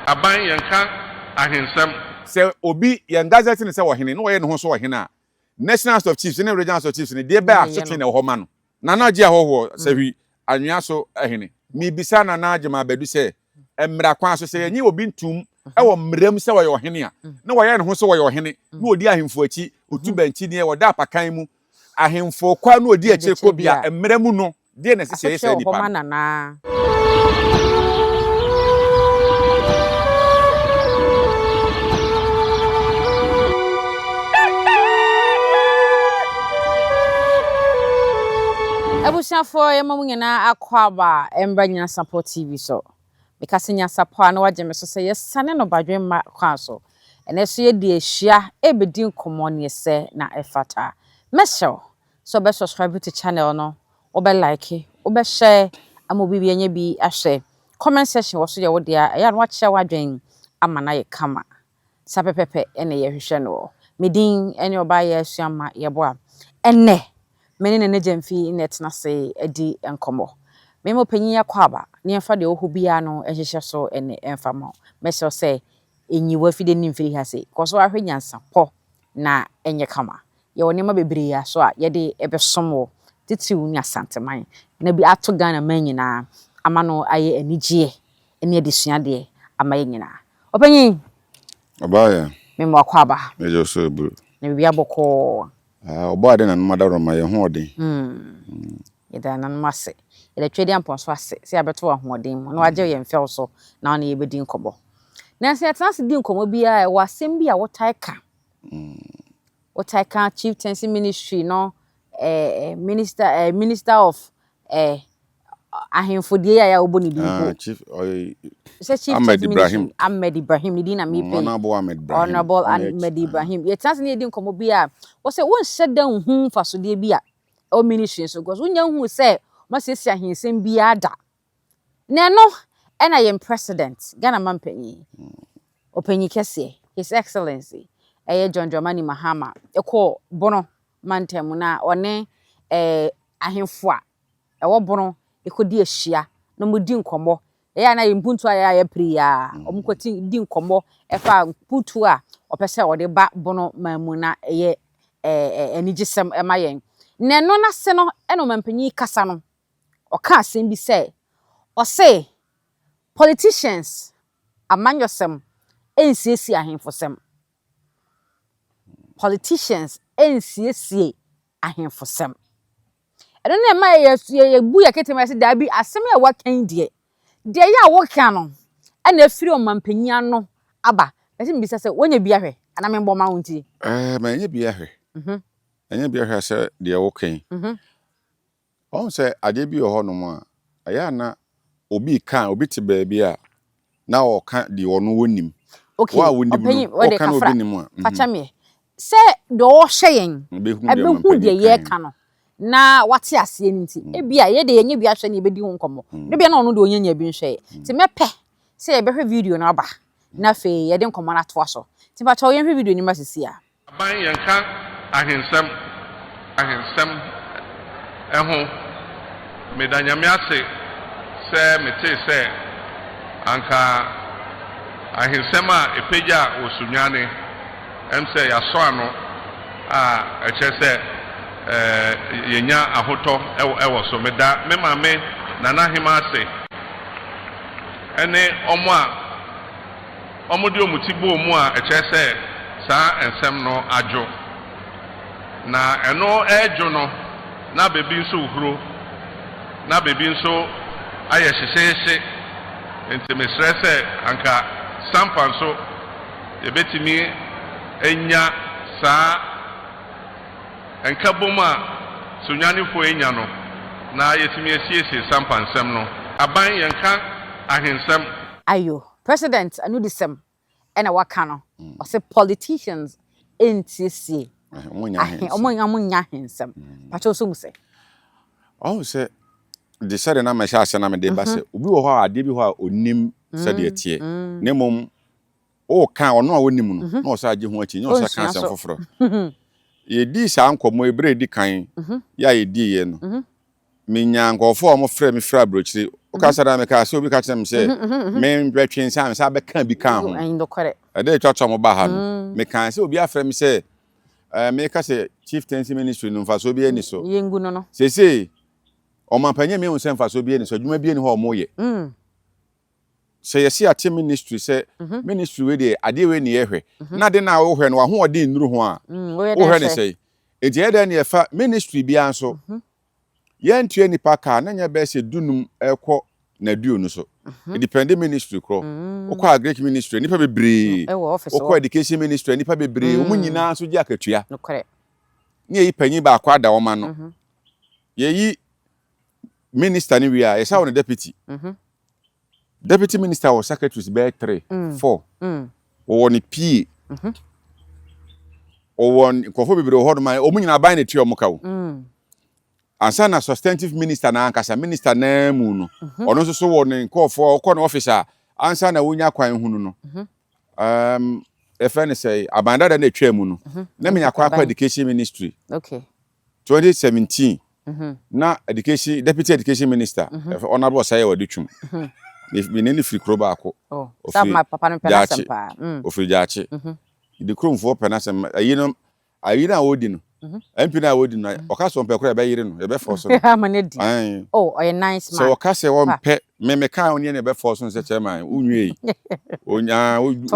Aban yɛnka ahensɛm. Sɛ obi, yɛn gazette no sɛ ɔhene, na ɔyɛ ne ho sɛ ɔhene a, National House of Chiefs ne Regional House of Chiefs no, deɛ bɛn asotwe na ɛwɔ hɔ ma no? Nana Agye Ahɔhoɔ, Sahwi, Anwea so hene. Mebisa Nana Agyemang Badu sɛ, mmara kwan so, sɛ yɛnye obi ntom wɔ mmara mu sɛ ɔyɛ ɔhene a, na wayɛ ne ho sɛ ɔyɛ ɔhene, na ɔdi ahemfo akyi, ɔtu bɛnkyineɛ, ɔda apakan mu, ahemfo kɔ a na ɔdi akyire kɔ bi a, mmara mu no, deɛn na ɛsɛ sɛ yɛyɛ saa nipa no? Abusuafoɔ yɛma mo nyinaa akwaaba mbra Nyansapɔ TV so. Meka sɛ Nyansapɔ a na wagye me so sɛ yɛsane no badwemma kwan so. Ɛnɛ nso yɛde ahyia ɛrebɛdi nkɔmmɔ neɛ ɛsɛ na ɛfata. Mɛsrɛ wo sɛ wobɛ subscribe to channel no, wobɛ like, wobɛ share ama obi bi anya bi ahwɛ. Comment section wɔ so yɛ wo dea, ɛyɛ a na wakyerɛ w'adwen ama no ayɛ kama. Saa pɛpɛpɛ na yɛhwehwɛ no wɔ. Me din ne Ɔbaa Asuama Yeboah. Ɛnnɛ, me ne Nana Gyamfi na ɛtena ase adi nkɔmmɔ. Me ma ɔpanyin akɔ aba na yɛmfa deɛ ɛwɔ hɔ biara no nhyehyɛ so ne ɛmfa ma wo. Mɛsrɛ wo sɛ, nyi w'afidie no mfiri ha sei. Kɔ so ara hwɛ nyansapɔ na ɛnyɛ kama. Yɛwɔ nneɛma bebree a so a yɛde bɛsom wo, titiriw ne Asanteman, na bi ato Ghana man nyinaa ama no ayɛ anigyeɛ ne adesuadeɛ ama yɛn nyinaa. Ɔpanyin! Ɔbaayɛ. Mema wakɔ aba. Mɛgye wo so aburu. Na biribi abɔkɔɔ. Ah, ɔbɔ ade nanom adaworoma yɛn ho ɔden. Yɛda nanom ase. Yɛda Tweaduampɔn nso ase sɛ yɛabɛto wɔ ahoɔden mu na wagye yɛn fɛw so na ɔne yɛbɛdi nkɔmmɔ. Nanso yɛtena ase di nkɔmmɔ biara ɛwɔ asɛm bi a wotae ka. Wotae ka Chieftaincy Ministry no, eh, minister, eh, minister of eh, ahemfo deɛ yɛ a wɔbɔ ne din mpo. Ah, Chief, ɔyɛ Sɛ Chief Ahmed Chief Ibrahim. Ministry, Ahmed Ibrahim, ne din na mepɛ. Honorable Ahmed Ibrahim. Honorable Ɔno yɛ Ahmed Ibrahim. Yɛtena ase ne yɛdi nkɔmmɔ bi a, wɔsɛ wonhyɛ da nhu mfasodeɛ bi a ɛwɔ ministry so because wonya nhu sɛ wɔasiesie ahensɛm biara da. Na ɛno ɛna yɛn president, Ghana mampanyin, ɔpanyin kɛseɛ, His Excellency, ɛyɛ John Dramani Mahama, ɛkɔɔ Bono mantam na ɔne ahemfo a ɛwɔ Bono ɛkɔdi ahyia na wɔdi nkɔmmɔ. Ɛyɛ a na yɛn mpuntuo a yɛayɛ pere yi a, wɔn kɔti di nkɔmmɔ ɛfa mpuntuo a ɔpɛ sɛ ɔde ba Bono man mu na ɛyɛ anigyesɛm ɛma yɛn. Na ɛno n'ase no ɛna ɔmanpanyin kasa no, ɔka asɛm bi sɛ, ɔse politicians amanyɔsɛm ɛnsiesie ahemfosɛm. Politicians ɛnsiesie ahemfosɛm. Ɛno na ɛma yɛbu yɛ ketewa mu sɛ daabi asɛm a wɔaka yi deɛ, deɛ ɛyɛ a wɔka no ɛna efiri ɔmanpanyin ano aba. Ɛsɛ mbisa sɛ wɔnya bi ahwɛ anaa membɔ ma wo nti. Manya bi ahwɛ. Ɛnyɛ bi ahwɛ sɛ deɛ woka yi. Ɔhu sɛ adeɛ bi wɔ hɔnom a, ɛyɛ a na obi ka, obi te baabi a na ɔka deɛ ɔno wɔnim. Okay, Wo a wonim no, ɔpanyin wɔde ɔka na obi kafra nim a. Fakyɛ meɛ. Sɛ deɛ ɔhwɛ yɛn Ɛbɛhu deɛ ɛbɛhu ɔmanpanyin deɛ ka yɛreka yɛn. no na wate aseɛ no nti, ebia yɛ deɛ yɛnyɛ bi ahwɛ na yɛbɛdi ho nkɔmmɔ. Ne bia na ɔno deɛ ɔnyɛ nya bi nhwɛ yɛ. Nti mɛpɛ sɛ yɛbɛhwɛ video no aba na afei yɛde nkɔmmɔ no atoa so. Nti mpakyɛw yɛnhwɛ video no ma sisi a. Aban yɛnka ahensɛm ahensɛm ɛho. Meda Nyame ase sɛ metee sɛ anka ahensɛm a ɛpagya wɔ Sunyani ɛm sɛ yɛasɔ ano a ɛkyerɛ sɛ yɛnya ahotɔ ɛwɔ so. Meda me maame Nana Hema ase ɛne ɔmo a ɔmo de ɔmo ti bɔɔ mu a ɛkyerɛ sɛ saa nsɛm no adwo. Na ɛno ɛredwo no na beebi nso huro na beebi nso ayɛ hyehyeehye. Nti mesrɛ sɛ anka Sampa nso yɛbɛtumi anya saa nkabom a Sunyanifoɔ anya no na yɛtumi asiesie Sampa nsɛm no. Aban yɛnka ahensɛm. Ayo, President anudisɛm ɛna waka no. Ɔsɛ politicians ɛntiesie. Ɔmo nya ahensɛm. Ɔmo nya ahensɛm. Pakyɛw so mu sɛ. Ɔhu sɛ de sɛdeɛ na mɛhyɛ ase na mede ba sɛ obi wɔ hɔ a adeɛ bi hɔ a onim sɛdeɛ teɛ. Na mmom ɔɔka ɔno a onim no na ɔsɛ agye ho akyi nyɛ ɔsɛ ka asɛm foforɔ. Yɛdii saa nkɔmmɔ yi berɛ a ɛdi kan yɛ a yɛdiiɛ no. Menyaa nkurɔfoɔ a wɔfrɛ me firi aburokyire. Woka sɛ na mekaa sɛ obi ka kyerɛ me sɛ membɛtwe nsa a me san bɛka bi kaa ho. Ɛda a ɛtwa to a mobaa ha no, mekaa sɛ obi afrɛ me sɛ meka sɛ chieftaincy ministry no mfasoɔ biara nni so. Seesei ɔmanpanyin a mehu sɛ mfasoɔ biara nni so, adwuma biara nni hɔ a wɔyɛ. Sɛ yɛse yɛate ministry sɛ ministry wei deɛ adeɛ wei ne yɛhwɛ na ade no a wohwɛ no w'ahoɔden nnuru ho a, wohwɛ ne sɛn? Enti ɛyɛ dɛn na yɛfa ministry biara nso yɛntua nnipa ka a na nyɛ bɛyɛ sɛ dunum ɛkɔ n'aduonu so. Edepɛnde ministry korɔ. Wokɔ agric ministry a nnipa bebree, wokɔ education ministry a nnipa bebree, wɔn nyinaa nso gye akatua. Ne yɛyi panyin baako ada wɔn ano. Yɛyi minister no wie a, yɛsa wɔ no deputy. Deputy minister wɔ secretaries bɛyɛ 3, 4. Wɔwɔ ne PA. Wɔwɔ nkurɔfoɔ bebree wɔ hɔnom a wɔn nyinaa aban na etua wɔn ka o. Ansa na substantive minister na ankasa minister naa mu no, ɔno nso so wɔ ne nkurɔfoɔ a ɔkɔ ne office a ansa na wonya kwan hunu no. Um, yɛfrɛ no sɛ aban dada na etwa mu no, na menya kwan akɔ education ministry. Okay. 2017 na education deputy education minister honourable Osei Wadutwum me ne no firi kuro baako oh, ofiri Gyaakye ofiri Gyaakye de kuromfoɔ pɛ n'asɛm ayi no ayi no a ɔredi no MP no a ɔredi no ɔka sɛ ɔmpɛ koraa yɛbɛyere no yɛbɛfɔ so no oh, ɔyɛ nice man sɛ ɔka sɛ ɔmpɛ me meka ɔneɛ ne yɛbɛfɔ so no sɛ chairman wonwie onya wonwie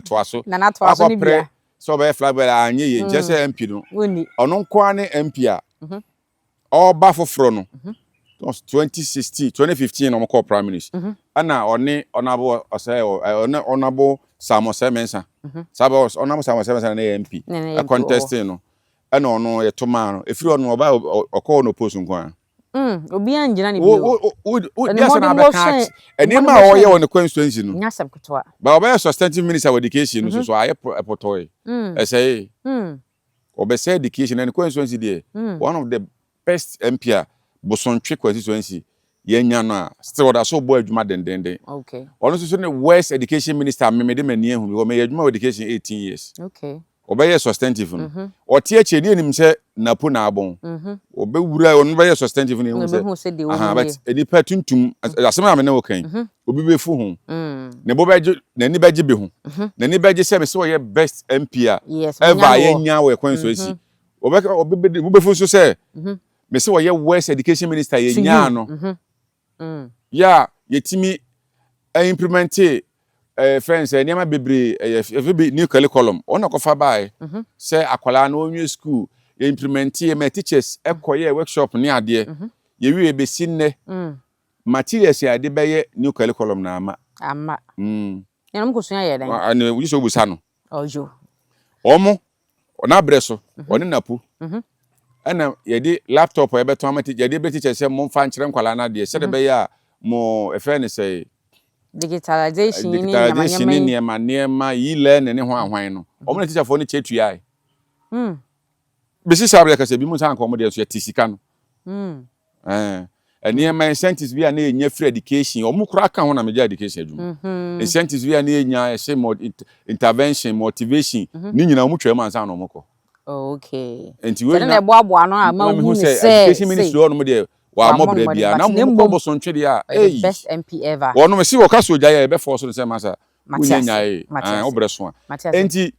toa so akɔpere sɛ ɔbɛyɛ flag bearer anyɛ yie nkyerɛ sɛ MP no ɔno nko ara ne MP a ɔreba foforɔ no 2016 2015 na wɔkɔɔ prime minister ɛna ɔne ɔnabo ɔsɛ ɔne ɔnabo Sam Osei Mensah saa bɛ ɔnabo Sam Osei Mensah na yɛ MP ɛcontesting no ɛna ɔno yɛto maa no efiri ɔno ɔba ɔkɔɔ no post nko ara. Obiara ngyina ne bio. Wo wo wo di asɛm na abɛka nneɛma a ɔyɛ wɔ ne constituency no. Nyɛ asɛm ketewa. Ba ɔbɛyɛ substantive minister wɔ education no so so ayɛ pɔtɔe. Ɛsɛe. Ɔbɛsɛe education na ne constituency deɛ one of the best MP a Bosontwe constituency yɛanya no a still ɔda so bɔ adwuma dendenden. Okay. Ɔno nso so ne worst education minister a me mede m'ani ahu because meyɛ adwuma wɔ education 18 years. Okay. Ɔbɛyɛ substantive no. Ɔte akyire ne yɛnim sɛ Napo na abɔn. Ɔbɛwura ɔno bɛyɛ substantive no yɛhu sɛ aha but nipa tuntum asɛm a me ne wo kan obi bɛfu ho. Ne bo bɛgye n'ani bɛgye bi ho. N'ani bɛgye sɛ mesɛ ɔyɛ best MP a ever a yɛnya wɔ ɛkwan so asi. Ɔbɛka ɔbɛbɛdi bo bɛfu nso sɛ mesɛ ɔyɛ worst education minister yɛnyaa no. Yɛ a yɛtumi implemente ɛɛ fɛn sɛ nneɛma bebree ɛyɛ ɛfɛ bi new curriculum wɔn na kɔfa baeɛ mhm. sɛ akwadaa no wɔnwie school yɛ implemente yɛ ma teachers ɛkɔ yɛ workshop ne adeɛ mhm. yɛwie bɛsi nnɛ mm. materials a yɛde bɛyɛ new curriculum na ama ama mm. yɛn mo kosua yɛ dɛn ɛna wogye sɛ wobusa no ɔyo wɔn N'abrɛ so, ɔne Napu ɛna yɛde laptop a yɛbɛtɔn ama teacher, yɛde bɛ teacher sɛ momfa nkyerɛ nkwadaa no adeɛ sɛdeɛ ɛbɛyɛ a mo ɛfɛ ne sɛ digitalization ne digitalization ne nneɛma nneɛma e-learning ne ho ahwan no wɔn na teacherfoɔ no kyɛ tuae. Bɛsi saa berɛ kasa bi mu nsa anka wɔn deɛ nso yɛte sika no. Ɛɛ nneɛma incentives bi a na yɛnya firi education wɔn koraa ka ho na megya education adwuma mm-hmm. incentives bi a na yɛnya ɛsɛ mo intervention motivation mm-hmm. ne nyinaa wɔn twɛ mu ansa na wɔn kɔ. Oh, okay. Nti wei na ɛboaboa ano a ma hu ne sɛ education ministry hɔ nom deɛ wɔamɔ brɛ biara na mo kɔ bosontwe deɛ a eyi best MP ever. Wɔn si wɔka so gya yɛ ɛbɛfɔ so ne sɛ masa wonya nyae ɛn wobrɛ so a nti.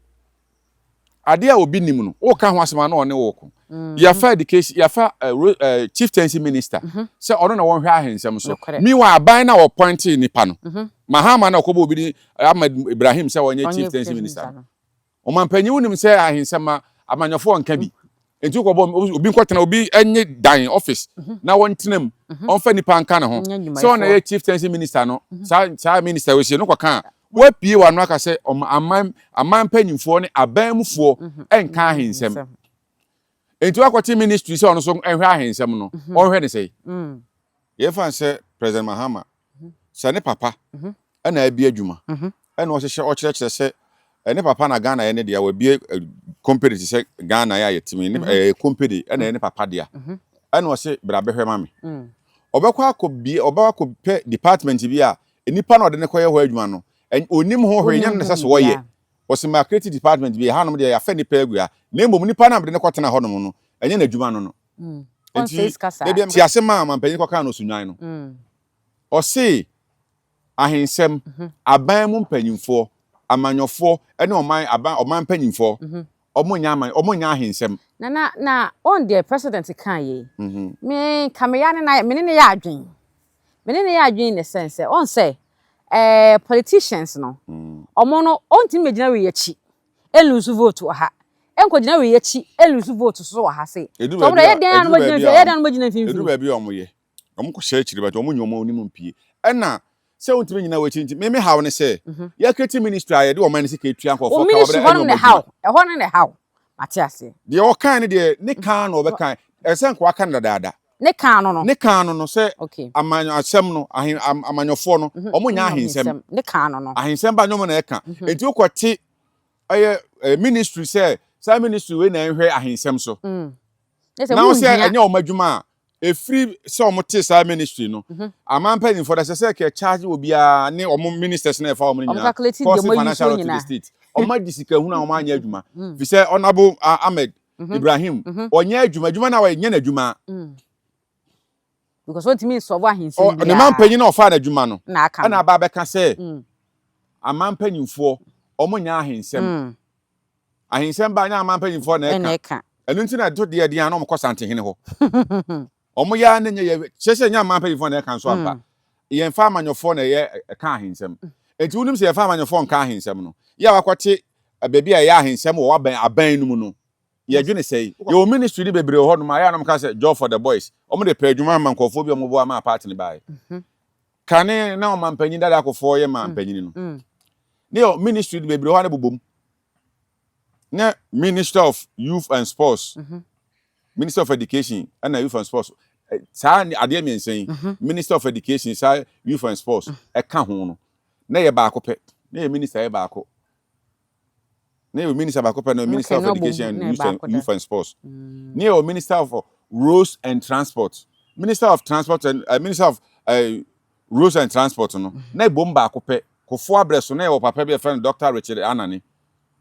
Adeɛ a obi nim no, woka ho asɛm a na ɔne wo ko. Mm. Yɛafa education, yɛafa uh, uh, chieftaincy minister mm -hmm. sɛ ɔno na wɔnhwɛ ahensɛm so. Meanwhile, aban na wɔpɔinte nipa no. Mm -hmm. Mahama na ɔkɔbɔ obi din Ahmed Ibrahim sɛ ɔnyɛ chieftaincy minister. Ɔmanpanyin wonim sɛ ahensɛm a amanyɔfoɔ nka bi. Nti wokɔbɔ obi nkɔtena obi nye dan office mhm. na wɔntena mu mhm. ɔmfa nipa nka ne ho sɛ ɔna yɛ chieftaincy minister no mhm. saa saa minister wɔsie no kɔka a Woapue w'ano aka sɛ aman aman mpanyimfoɔ ne aban mufoɔ nka ahensɛm. Enti woakɔte ministry sɛ ɔno nso nhwɛ ahensɛm no, ɔnhwɛ ne sɛe? Yɛmfa no sɛ President Mahama, sɛ ne papa na abue adwuma, ɛna ɔhyehyɛ ɔkyerɛkyerɛ sɛ ne papa na Ghana yɛ ne dea, wabue company te sɛ Ghana yɛ a yɛtumi, ɛyɛ company ɛna ɛyɛ ne papa dea, ɛna ɔse bra bɛhwɛ ma me. Ɔbɛkɔ akɔbie, ɔbɛkɔ akɔpɛ department bi a Nipa na ɔde no kɔyɛ hɔ adwuma no, ɔnnim ho hwee, ɛnyɛ no na ɛsɛ sɛ ɔyɛ. Ɔse ma create department bi, ɛhanom deɛ yɛafa nipa agu ha, na mmom nipa no a mede no kɔtena hɔnom no, ɛnyɛ n'adwuma no no. Ɔnsɛe Enti sika saa. da bi a mete ase maa mampanyin kɔkaa no Sunnwan no, ɔse ahensɛm, aban mu mpanyimfoɔ, amanyɔfoɔ ne ɔman aban ɔman mpanyimfoɔ, wɔn nyɛ aman wɔn nyɛ ahensɛm. Nana, na wɔn deɛ president kaa yei, me nka me ya ne na me ne no yɛ adwen. Me ne no yɛ adwen in the sense sɛ, wɔn sɛ eh, politicians no, wɔn no wɔntumi mmɛgyina wei akyi ɛnlusu vote wɔ ha, ɛnkɔgyina wei akyi ɛnlusu vote so wɔ ha sei. Ɛduru Nti wɔn baabi deɛ ɛyɛ a dɛn ara na ɛduru wɔbɛgyina baabi mfimfini, a ɛyɛ dɛn ara na wɔbɛgyina ɛduru mfimfini. baabi a wɔyɛ, wɔkɔhyɛ akyiri but wɔn nyɛ wɔn anim mpue. Ɛna sɛ wontumi nyina w'akyi nti me me haw ne sɛ yɛ create ministry a yɛde ɔman no sika etua Wo nkurɔfoɔ ka wɔ ministry berɛ hɔ ɛne no wɔn na adwuma. ɛhaw, ɛhɔ no na ɛhaw. Mate aseɛ. Deɛ ɔkae no deɛ ne kan na ɔbɛkae ɛsɛ sɛ nka waka no dadaada. Ne kan no no. Ne kan no no sɛ Okay. amanyɔ asɛm no ahen am amanyɔfoɔ no wɔn nyɛ ahensɛm. Ne kan no no. Ahensɛm ba nyɛ wɔn na ɛka. Enti wokɔte ɛyɛ ɛɛ ministry sɛ saa ministry wei na ɛnhwɛ ahensɛm so. Ne sɛ Na wo sɛ wonhia. ɛnyɛ wɔn adwuma a ɛfiri sɛ wɔn te saa ministry no aman mpanyinfoɔ da sɛ sɛ kɛ charge obiara ne wɔn ministers na ɛfa wɔn no Wɔn nyinaa calculate deɛ causing wɔn ayi financial so loss to the nyinaa. state. Wɔn adi sika hunu a wɔn anyɛ adwuma. Fi sɛ Honourable Ahmed Ibrahim ɔnyɛ adwuma adwuma na ɔyɛ nyɛ n'adwuma. Because wɔntumi nsɔbo ahensɛm Ne man biara. panyin na ɔfaa n'adwuma no Na aka ɛna no. aba abɛka sɛ aman mpanyinfoɔ wɔn nyɛ ahensɛm. Ahensɛm ba nyɛ aman mpanyinfoɔ na Ɛna ɛka. ɛka. Ɛno nti na ɛto deɛ deɛ na wɔn kɔ Santehene hɔ. Wɔn yɛ ne nyɛ yɛ kyerɛ sɛ nyɛ aman mpanyinfoɔ na ɛka nso ampa. Yɛnfa amanyɔfoɔ na ɛyɛ ɛka ahensɛm. Enti wonim sɛ yɛnfa amanyɔfoɔ nka ahensɛm no. Yɛ a wakɔte baabi a ɛyɛ ahensɛm wɔ w'aban aban no mu no, yɛdwene sɛe. Yɛwɔ ministry no bebree wɔ hɔnom a ɛyɛ a na wɔka sɛ job for the boys. Wɔn de pɛ adwuma ama nkurɔfoɔ bi a wɔboa maa party no baeɛ. Kane na ɔmampanyin Dada Akufo yɛ mampanyin no. Ne yɛ ministry no bebree wɔ hɔ a na bobom. Ne Minister of Youth and Sports, Minister of Education ɛna Youth and Sports. Saa adeɛ mmiɛnsa yi, Minister of Education saa Youth and Sports ɛka ho no, na yɛ baako pɛ. Na yɛ minister yɛ baako. Na yɛ minister baako pɛ na Minister Okay, of na ɔbɔ Education and na yɛ Youth and, baako da. Youth and Sports. Ne yɛ Minister of Roads and Transport. Minister of Transport and Minister of Roads and Transport no, na ebom baako pɛ. Kufuor abrɛ so na yɛ wɔ papa bi a yɛfrɛ no Dr. Richard Anane.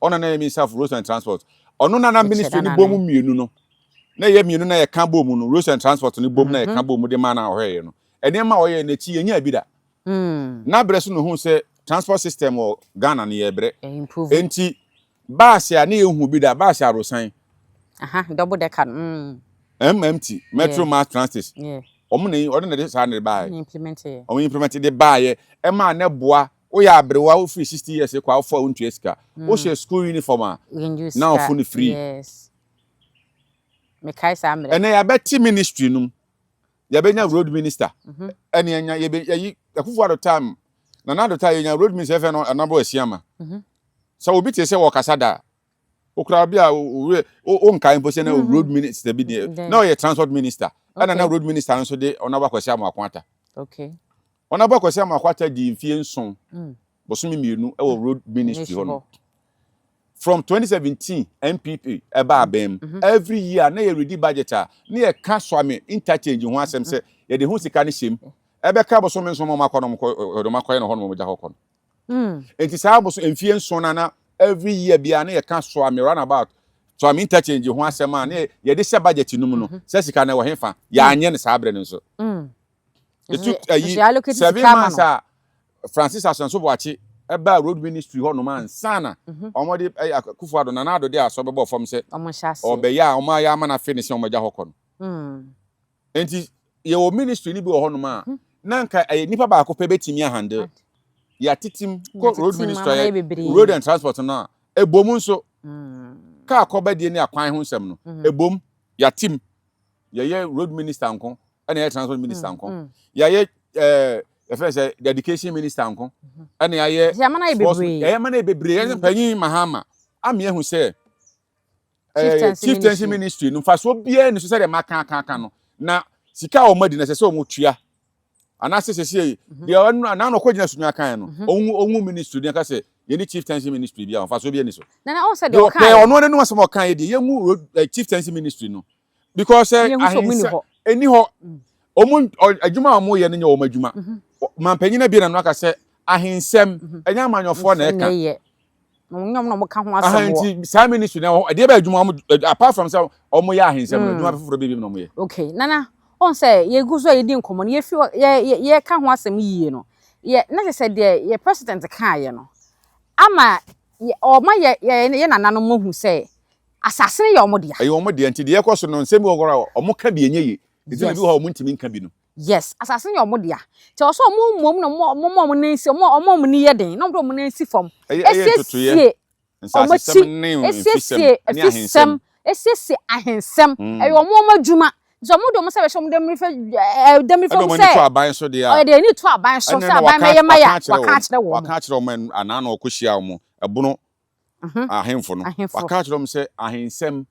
Ɔno na yɛ Minister of Roads and Transport. Ɔno na na Richard ministry no Anane. bom mmienu no. Na yɛ mmienu na yɛka bom no, Roads and Transport no bom na yɛka bom de ma na ɔhwɛeɛ no. Nneɛma a ɔyɛ n'akyi yɛnya bi da. Na berɛ so na ohun sɛ transport system wɔ Ghana no yɛ brɛ. Improve. Enti baasi a ne yɛnhu bi da, baasi arosan. Aha, double decker no. MMT, Metro Mass Transit. Wɔn na ɔno na de saa na de baeɛ. Ne implement yɛ. Wɔn implement de baeɛ ɛmaa ne boa woyɛ aberewa wofiri 60 years kɔ a wofo a wontua sika. Wohyɛ school uniform a Yɛn na ɔfo no free. Yes. Mekae saa mmerɛ. Ɛnɛ yɛabɛte ministry no mu. Yɛbɛnya road minister. Ɛne yɛnya yɛbɛ yɛyi Akufo Addo time Nana Addo time yɛnya road minister yɛfrɛ no Honourable Asiama. Sɛ obi te sɛ wɔkasa da a okura bi a owurɛ wonkae mpo sɛ na road minister bi deɛ na ɔyɛ transport minister ɛna na road minister no nso de Honourable Akwasi Amoako Atta. Honourable Akwasi Amoako Atta di mfie 7 bosome 2 ɛwɔ road ministry hɔ no. From 2017 NPP ɛba abɛn mu every year na yɛ ready budget a na yɛka Suame interchange ho asɛm sɛ yɛde ho sika no hyɛ mu ɛbɛka bosome 7 ma ɔmo akɔ no ɔmo kɔ ɔmo akɔyɛ no hɔ nom ɔmo gya hɔ kɔ no. Nti saa boso mfie 7 na every year bia na yɛka Suame roundabout Suame interchange ho asɛm a na yɛde hyɛ budget no mu no sɛ sika no ɛwɔ hefa yɛanyɛ no saa berɛ no nso. It took ayi 7 months a Francis Asenso Boakye ɛbaa road ministry hɔ nom ansa na ɔmo de ɛyɛ Akufo Addo Nana Addo de asɔ bɛbɔ fam sɛ Ɔmo hyɛ ase. ɔbɛyɛ a ɔmo ayɛ ama no afe ne sɛ ɔmo agya hɔ kɔ no. Nti yɛwɔ ministry no bi wɔ hɔnom a na nka ɛyɛ nipa baako pɛ bɛtumi ahandle. Yɛatetem kɔ road Yɛatetem ministry ama no a ayɛ bebree. road and transport no a ebom nso kaa kɔbɛdie ne akwan ho nsɛm no ebom yɛatem yɛyɛ road minister nko ɛna yɛyɛ transport minister nko yɛayɛ yɛfrɛ sɛ the education minister nko ɛna yɛayɛ Nti ama no ayɛ sports bebree. yɛyɛ ama no ayɛ bebree. Yɛn panyin Mahama ama yɛahu sɛ Chieftaincy chieftaincy ministry. ministry no mfasoɔ biara ni so sɛdeɛ maka aka aka no na sika a wɔn adi na ɛsɛ sɛ wɔn tua anaasɛ sɛsɛ deɛ ɔno anan na ɔkɔ gyina sunya kan no ɔnwu ministry ne ka sɛ yɛne chieftaincy ministry bi a mfasoɔ biara ni so. Nana ɔn sɛ Deɛ deɛ ɔpɛ ɔkaeɛ. ɔno n'anim asɛm a ɔkaeɛ deɛ yɛngu road chieftaincy ministry no because sɛ Yɛnhu sɛ ɔmo ni ahensa hɔ. ɛni hɔ ɔmo adwuma a ɔmo yɛ no nyɛ wɔn adwuma. Mampanyin abie na no aka sɛ ahensɛm ɛnyɛ amanyɔfoɔ na Nsɛm na ɛka. ɛyɛ. Na wɔn nyɛ wɔn na wɔka ho asɛm wɔ. Nti saa ministry na ɛdeɛ bɛ adwuma wɔn, apart from sɛ wɔn yɛ ahensɛm no, adwuma foforɔ bi bi na wɔn yɛ? Okay, Nana, ɔn sɛ yɛgu so a yɛdi nkɔmmɔ no, yɛfi yɛ yɛ yɛka ho asɛm yie no, yɛ na kyerɛ sɛ deɛ yɛ president kaeɛ no ama yɛ ɔma yɛ yɛ yɛ nananom ahu sɛ asase no yɛ wɔn dea. Ɛyɛ wɔn dea, nti deɛ ɛkɔ so no, nsɛm bi wɔ hɔ a wɔn ka bi ɛnyɛ yie, nti na ebi wɔ hɔ a wɔn ntumi nka bi no. Yes, asase no yɛ wɔn dea. Nti ɛwɔ sɛ wɔn mmom na wɔn wɔn wɔn nan si wɔn wɔn wɔn ani yɛ den na wɔn de wɔn nan si fam. Ɛyɛ ɛyɛ ntotoeɛ, Esiesie wɔn nsasesɛm akyi, ne mfisɛm esiesie ne afisɛm, ahensɛm. esiesie ahensɛm. Ɛyɛ wɔn wɔn adwuma. Nti wɔn de wɔn nsa bɛhyɛ wɔn dɛmirifa ɛɛ dɛmirifa Ɛde mu wɔn ani sɛ to aban so deɛ a, ɔyɛ de ani to aban so ɛne sɛ na aban waka bɛyɛ ma yɛ waka a, akyerɛ waka wɔn, akyerɛ wɔn. waka akyerɛ wɔn anaa na ɔkɔhyia wɔn ɛbono ahemfo no, Ahemfo. waka akyerɛ wɔn sɛ ahensɛm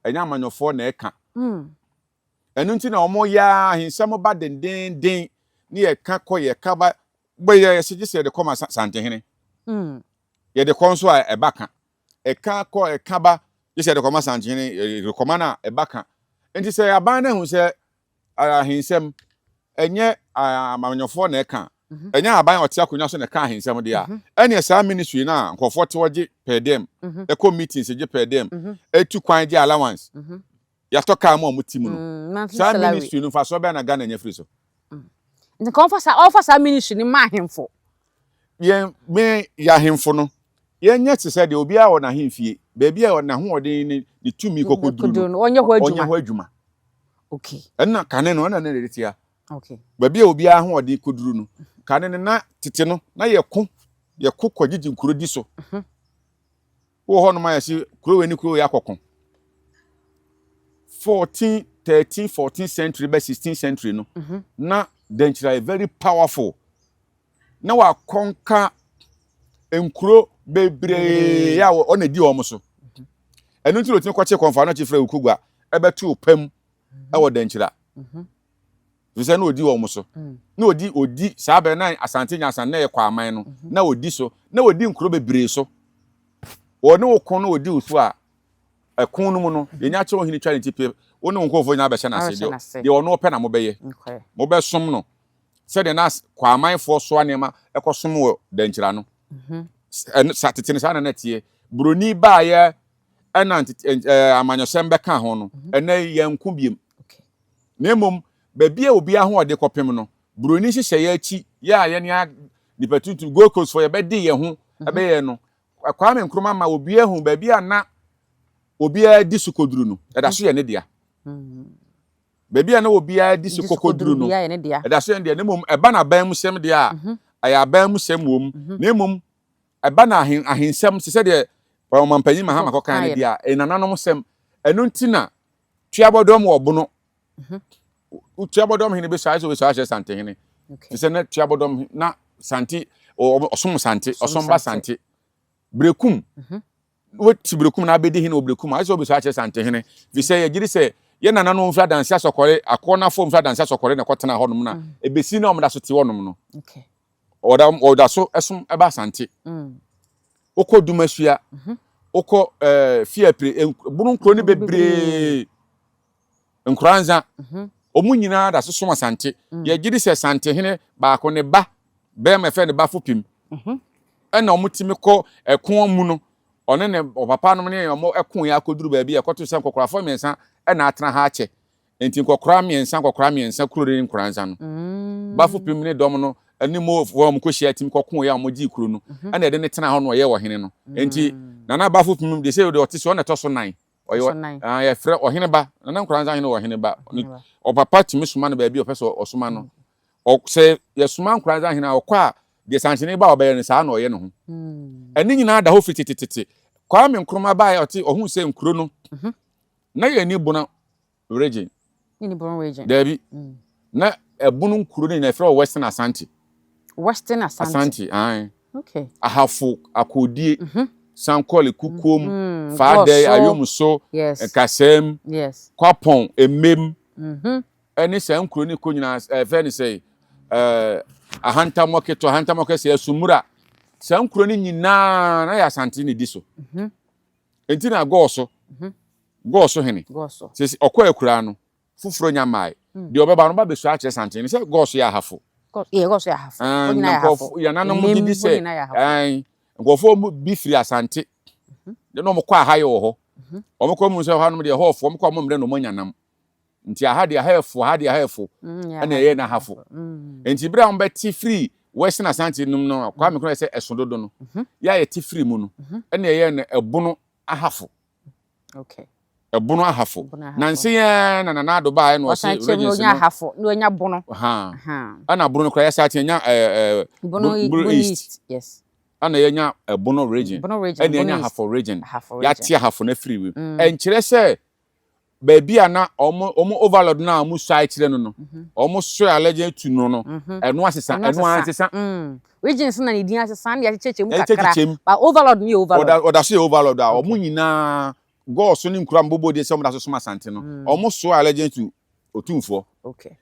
ɛnyɛ amanyɔfoɔ na ɛka. Ɛno nti na wɔyɛ ara ahensɛm ba dendeenden ne yɛka kɔ yɛka ba bɛyɛ yɛsɛ gye sɛ yɛde kɔ ma Santehene. Yɛde kɔ nso a ɛba ka. Ɛka kɔ ɛka ba gye sɛ yɛde kɔ ma Santehene, yɛde kɔma no a ɛba ka. Nti sɛ aban no ahu sɛ ahensɛm ɛnyɛ amanyɔfoɔ na ɛka, ɛnyɛ aban a ɔte akonnwa so na ɛka ahensɛm deɛ a, ɛneɛ saa ministry no a nkurɔfoɔ te hɔ gye per diem, ɛkɔ meetings gye per diem, ɛtu kwan gye allowance, yɛatɔ kaa mu a wɔte mu no, Monthly saa salary. ministry no mfasoɔ bɛn na Ghana nya firi so? Nti nka ɔmfa saa ɔmfa saa ministry no ma ahemfo. Yɛn me yɛ ahemfo no, yɛnyɛ te sɛ deɛ obiara wɔ n'ahemfie, baabi a n'ahoɔden ne ne tumi kɔkɔduru no, no, ɔnyɛ hɔ ɔnyɛ adwuma. hɔ adwuma. Ɛnna kane no, ɛnna na ɛde tia. Baabi a obiara ahoɔden kɔduru no, kane no na tete no, na yɛko, yɛko kɔgyegye nkuro di so. Wowɔ hɔnom a yɛse kuro wei ne kuro wei akɔko. 14, 13, 14 century bɛ 16 century no, na Dankyira yɛ very powerful. Na wakɔnka nkuro bebree a ɔna di wɔn so. Ɛno nti na otumi kɔkye kɔnfa no kye frɛ Ukugua ɛbɛto pam ɛwɔ Dankyira. Efisɛ na odi wɔn so. Na odi odi saa bɛrɛ na Asante nya Asante na ɛyɛ Kwaman no. Na odi so. Na odi nkuro bebree so. Wɔne wo ko na odi wo so a, ɛko no mu no, yɛnya kyɛ ɔhene twa ne ti pɛ, wo ne wo nkurɔfoɔ nyinaa bɛhyɛ n'ase. Deɛ deɛ ɔno ɔpɛ na mobɛyɛ. Mobɛsom no sɛdeɛ na Kwamanfoɔ soa nneɛma ɛkɔsom wɔ Dankyira no. Ɛno sa tete no saa na na ɛteɛ. Buroni baeɛ ɛna ɛɛ amanyɔsɛm bɛka ho no, ɛnɛ yi yɛnko biem. Na mmom, baabi a obiara ahoɔden kɔpem no, buroni nhyehyɛeɛ akyi, yɛ a yɛne a nipa tuntum, Gold Coast foɔ yɛbɛde yɛn ho ɛbɛyɛ no, Kwame Nkrumah ma obiara hu baabi a na obiara di so kɔduru no, ɛda so yɛ ne dea. Baabi a na obiara di so kɔkɔduru no, ɛda so yɛ ne dea. Na mmom, ɛba no aban mu sɛm deɛ a, ɛyɛ aban mu sɛm wɔ mu. Na mmom, ɛba no ahen ahensɛm te sɛ deɛ ɔmampanyin Mahama kɔkan no deɛ a, ɛyɛ nananom sɛm. Ɛno nti na Tuabɔdɔm wɔ bono. Tuabɔdɔm hene bɛsua ayɛ sɛ ɔbɛsua ahyɛ Sante hene. Te sɛ na Tuabɔdɔm na Sante ɔsom Sante, ɔsom ba Sante. Berekum, wɔte Berekum na abɛdi hene wɔ Berekum ayɛ sɛ ɔbɛsua akyerɛ Sante hene. Fi sɛ yɛgye di sɛ yɛn nananom mfiri adanse asɔkɔre, akɔnafo mfiri adanse asɔkɔre na ɛkɔtena hɔnom na ɛbɛsi na wɔda so te hɔnom no. Ɔda ɔda so ɛsom ɛba Asante. Wokɔ Dumasua, wokɔ ɛɛ Fiapre, bono nkuro no bebree, Nkoranza, wɔn nyinaa da so som Asante. Yɛgye di sɛ Asantehene baako ne ba bɛrima ɛfɛ ne ba Fopim ɛna wɔn tumi kɔ ɛko mu no, ɔne ne ɔpapa nom ne wɔn ɛko yɛ akɔduru baabi a ɛkɔto sɛ nkɔkorafoɔ mmiɛnsa ɛna atena ha akyɛ. Enti nkɔkora mmiɛnsa nkɔkora mmiɛnsa kuro ne Nkoranza no. Bafo Pim ne dɔm no ne Moabfoɔ a wɔkɔhyiaa tim kɔkoeɛ a wɔgyee kuro no, ɛna ɛde no tenaa hɔ na ɔyɛɛ ɔhene no. Enti Nana Bafo Pim deɛ sɛ deɛ ɔte so, ɔno na ɛtɔ so nan. Ɔyɛ ah, yɛfrɛ ɔhene ba. Nana Nkoranza hene wɔ ɔhene ba. Ɔpapa tumi soma no baabi a ɔpɛ sɛ ɔsoma no. Sɛ yɛsoma Nkoranza hene a, ɔkɔ a, deɛ Sankyene ba a ɔbɛyɛ no, saa na ɔyɛ ne ho. Ɛne nyinaa da hɔ firi tetetete. Kwame Nkrumah baeɛ ɔte ɔhuu sɛ nkuro no, Na yɛn ni Bono region. Yɛn ni Bono region. Daabi. Mm. Na ɛbono nkuro no nyinaa yɛfrɛ wɔ Western Asante. Western Asante. Asante, ae. Okay. Ahafo, Akodie, mm -hmm. Sankɔle, Kukom, mm, Faadɛe, Ayomso, yes. Nkasɛm, yes. Kwapɔn, Emem. Mm -hmm. Ɛne saa nkuro no kɔ nyinaa ɛfɛ ne sɛ ɛɛ Ahantamɔ ketewa, Ahantamɔ kɛseɛ, Asumura. Saa nkuro no nyinaa na yɛ Asante na edi so. Mm -hmm. Enti na Gɔɔ Gɔɔ so hene. Sɛ ɔkɔ akuraa no, foforɔ nya mmae. Hmm. Deɛ ɔbɛba no, ɔba bɛsua akyerɛ Santene sɛ Gɔɔ so yɛ ahafo. Yɛ Gɔɔ so yɛ ahafo. Yɛnanom gye di sɛ Nkurɔfoɔ mu bi firi Asante de na wɔkɔ ahayɛ wɔ hɔ. Wɔkɔ mu sɛ hɔnom deɛ hɔɔfo, wɔkɔ wɔn mmerɛ na wɔn anya nam. Nti aha deɛ aha ɛfo, aha deɛ aha ɛfo, ɛna ɛyɛ n'ahafo. Nti berɛ a wɔbɛte firi Western Asante nom no, Kwame Nkrumah sɛ ɛso dodo no, yɛ a yɛte firi mu no, ɛna ɛyɛ no ɛbono ahafo. Okay. Ɛbono ahafo. Nansa yi ara na Nana Addo baeɛ na ɔse regions no. Ahafo na wanya bono. Ɛna bono no koraa yɛsa ate anya ɛɛ bono bono east. Yes. Ɛna yɛnya ɛbono region. Bono region. Ɛna yɛnya ahafo region. Yɛate ahafo no afiri mu. Ɛnkyerɛ sɛ baabi a na wɔn wɔn overlord no a wɔn suae kyerɛ no no, wɔn soɛ alleged to no no, ɛno asesa, ɛno ansesa. Regions na ne din asesa na yɛakyekyɛkyɛ mu kakra, but overlord no yɛ overlord. Ɔda so yɛ overlord a wɔn nyinaa gɔɔso ne nkura a wɔbobɔ din sɛ wɔda so som Asante no, wɔn soɛ alleged to Otumfoɔ.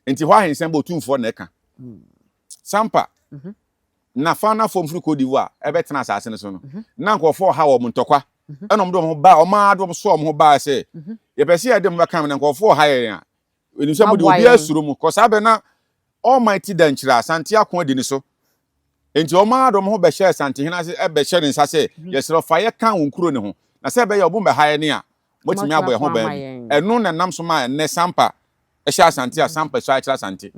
Nti hɔ ahensɛm bɛ Otumfoɔ na ɛka. Sampa, na Fanafoɔ mfiri Cote d'Ivoire ɛbɛtena asase no so no, na nkurɔfoɔ ɔha wɔn ntɔkwa, ɛna wɔn de wɔn ho baa, wɔn ara de wɔn soa wɔn ho baa sɛ, yɛpɛ sɛ yɛde mo bɛka na nkurɔfoɔ ɔha yɛn a, ɛnim sɛ mo de obiara suro mo, kɔ saa bɛ na Almighty Dankyira Asante ako adi ne so. Enti wɔn ara de wɔn ho bɛhyɛɛ Asantehene ase bɛhyɛ ne nsa sɛ, yɛsrɛ fa yɛ ka wo nkuro no ho, na sɛ ɛbɛyɛ wɔn bɛha yɛn a, moatumi abɔ yɛn ho ban bi. Ɛno na ɛnam so maa ɛnnɛ Sampa hyɛ Asante a Sampa sua kyerɛ Asante.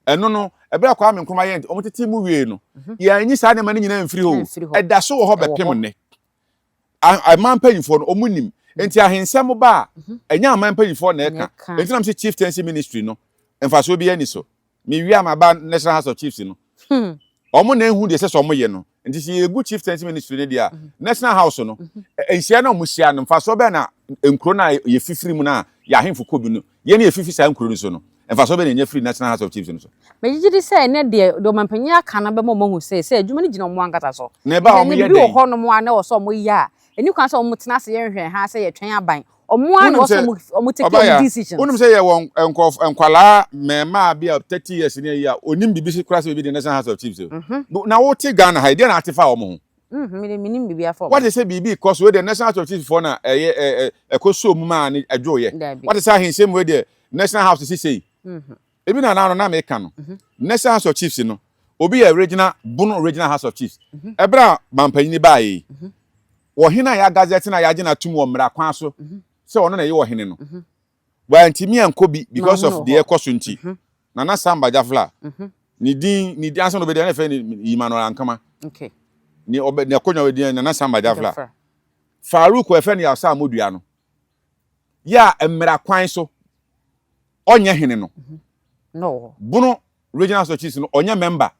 Ɛno no, ɛberɛ a Kwame Nkrumah yɛɛ wɔn tete mu wiei no, yɛanyi saa nneɛma no nyinaa amfiri hɔ o. Ɛda so wɔ hɔ bɛpem nnɛ. Aman mpanyinfoɔ no, wɔn nim. Nti ahensɛm ba a, ɛnyɛ aman mpanyinfoɔ na ɛka. Nti na mese chieftaincy ministry no, mfasoɔ biara nni so. Mewie a maba National House of Chiefs no. Wɔn na ehu deɛ ɛsɛ sɛ wɔyɛ no. Nti sɛ yɛgu chieftaincy ministry no deɛ a, National House no, nhyia no a wɔhyia no, mfasoɔ bɛn na nkuro no a yɛfifiri mu no a yɛn ahemfo kɔ bi no, yɛn a yɛfifi saa nkuro no so no, mfasoɔ bɛn na yɛnya firi National House of Chiefs no so? Megye di sɛ ɛnnɛ deɛ, deɛ ɔmanpanyin aka no bɛma wɔahu sɛ, sɛ adwuma no gyina wɔn ankasa so. Na ɛba a Sɛ wɔyɛ biribi wɔ dɛn? hɔnom a na ɛwɔ sɛ wɔyɛ a, ɛnni kwan sɛ wɔtena ase yɛnhwɛ ha sɛ yɛtwɛn aban. Wɔn ara na Wonim ɛwɔ sɛ sɛ, wɔn take ɔbaa wɔn ya, decisions. wonim sɛ yɛwɔ nkurɔfo, nkwadaa mmɛɛmaa bi a 30 years ne ayi a, onim biribi se koraa sɛ biribi de National House of Chiefs o. Na wote Ghana ha yi, deɛ na ate fa wɔn ho? Me de, mennim biribi afa wɔn Wate ho. sɛ biribi rekɔ so, wei deɛ National House of Chiefs foɔ na ɛyɛ, ɛ, ɛ, ɛkɔ soo mu maa ne ɛdwoeɛ. Dabi. Wate sɛ ahensɛm wei deɛ National House si sei. Ebi na naano na meka no. National House of Chiefs no, obi yɛ regional, Bono Regional House of Chiefs. Ɛberɛ a mampanyini baeɛ yi, ɔhene a yɛagazɛte no a yɛagye no atom wɔ mmara kwan so sɛ ɔno na ɛyɛ ɔhene no, wantumi ankɔ bi because of deɛ ɛkɔ so nti. Nana Samba Jafla, ne din, ne din ansa na ɔbɛdi na yɛfrɛ no Emmanuel Ankama. Ne ɔbɛ, ne akonnwa ɔbɛdi Nana Samba Jafla. Farouk a yɛfrɛ no Yawsa Amodua no, yɛ a mmara kwan so ɔnyɛ hene no. Bono Regional House of Chiefs no ɔnyɛ member.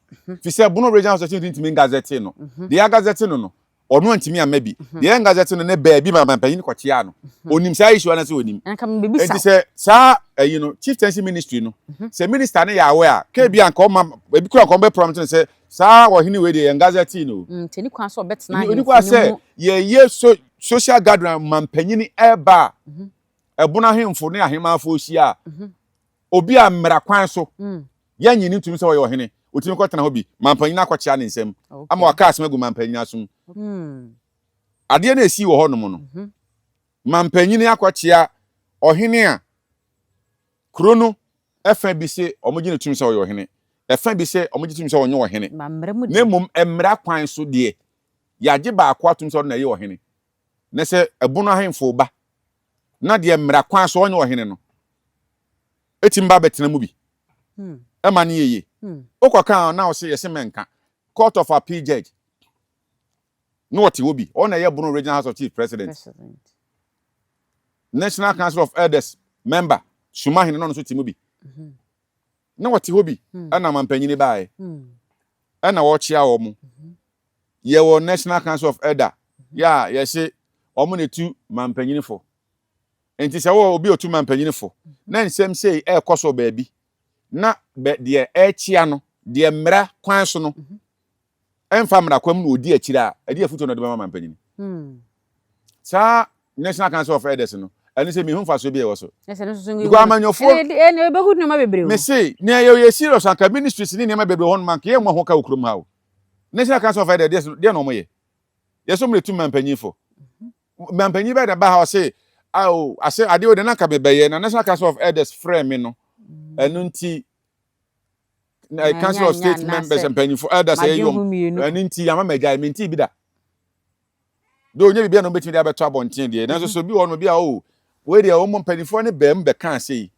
Fi sɛ Bono Regional House of Chiefs ntumi ngazɛte no. Deɛ yɛagazɛte no no, ɔno antumi amma bi. Deɛ yɛngazɛte no ne baabi ma mampanyin kɔkyeaa no. Onim saa issue anaasɛ onim? Enti sɛ saa ayi no, Chieftaincy Ministry no, sɛ minister no yɛ aware a, ka ebi a nka ɔma, ebi koraa nka ɔbɛ prompt no sɛ saa ɔhene wei deɛ yɛngazɛte no o. Nti ɛni kwan sɛ ɔbɛtena Ɛni kwan ahemfo no sɛ mu. yɛyɛ so social gathering mampanyin ɛreba a, ɛbono ahemfo ne ahemmafoɔ hyia a, obi a mmara kwan so yɛnnye no ntom sɛ ɔyɛ ɔhene, ɔtumi kɔtena hɔ bi, mampanyin akɔkyea ne nsam ama waka asɛm agu mampanyin asom. Adeɛ no a ɛsii wɔ hɔnom no, mampanyin akɔkyea ɔhene a kuro no ɛfa bi se wɔgye no tom sɛ ɔyɛ ɔhene, ɛfa bi sɛ wɔgye tom sɛ ɔnyɛ ɔhene, na mmom mmara kwan so deɛ, yɛagye baako atom sɛ ɔno na ɛyɛ ɔhene. Na sɛ ɛbono ahemfo ba na deɛ mmara kwan so ɔnyɛ ɔhene no tumi ba bɛtena mu bi ma no yɛ yie. Wokɔka a na ɔse yɛse mɛnka. Court of Appeal judge na ɔte hɔ bi. Ɔno na ɛyɛ Bono Regional House of Chiefs president. National Council of Elders member Sumahene na ɔno nso te mu bi. Na ɔte hɔ bi ɛna mampanyini baeɛ ɛna ɔkyea wɔn. Yɛwɔ National Council of Elder yɛ a yɛse wɔn na etu mampanyini fo. Nti sɛ wɔ obi otu mampanyini fo na nsɛm sei ɛrekɔ so baabi na bɛ deɛ ɛrekyea no deɛ mmara kwan so no ɛmfa mmara kwan mu na ɔdi akyire a, ɛde afutuo na ɔde bɛma mampanyini. Saa National Council of Elders no, ɛno sɛ mehu mfasoɔ bi a ɛwɔ so. Because amanyɔfoɔ mese nea yɛyɛ serious anka ministries ne nneɛma bebree hɔ nom anka yɛmmɔ ho ka wɔ kurom ha o. National Council of Elders deɛ na wɔyɛ. Yɛsɛ wɔn de tu mampanyinfo. Mampanyin bɛyɛ na ba ha ɔse awo ase adeɛ o de na anka mebɛyɛ na National Council of Elders frɛ me no. Ɛno nti. Council of State members mpanyinfo elders ɛyɛ yom ɛno nti ama magyae mentee bi da. Do onye biribi a na wɔbɛtumi de abɛto abɔnten deɛ nanso so bi wɔ no bi a o wei deɛ wɔn mpanimfoɔ ne bɛn bɛka ase yi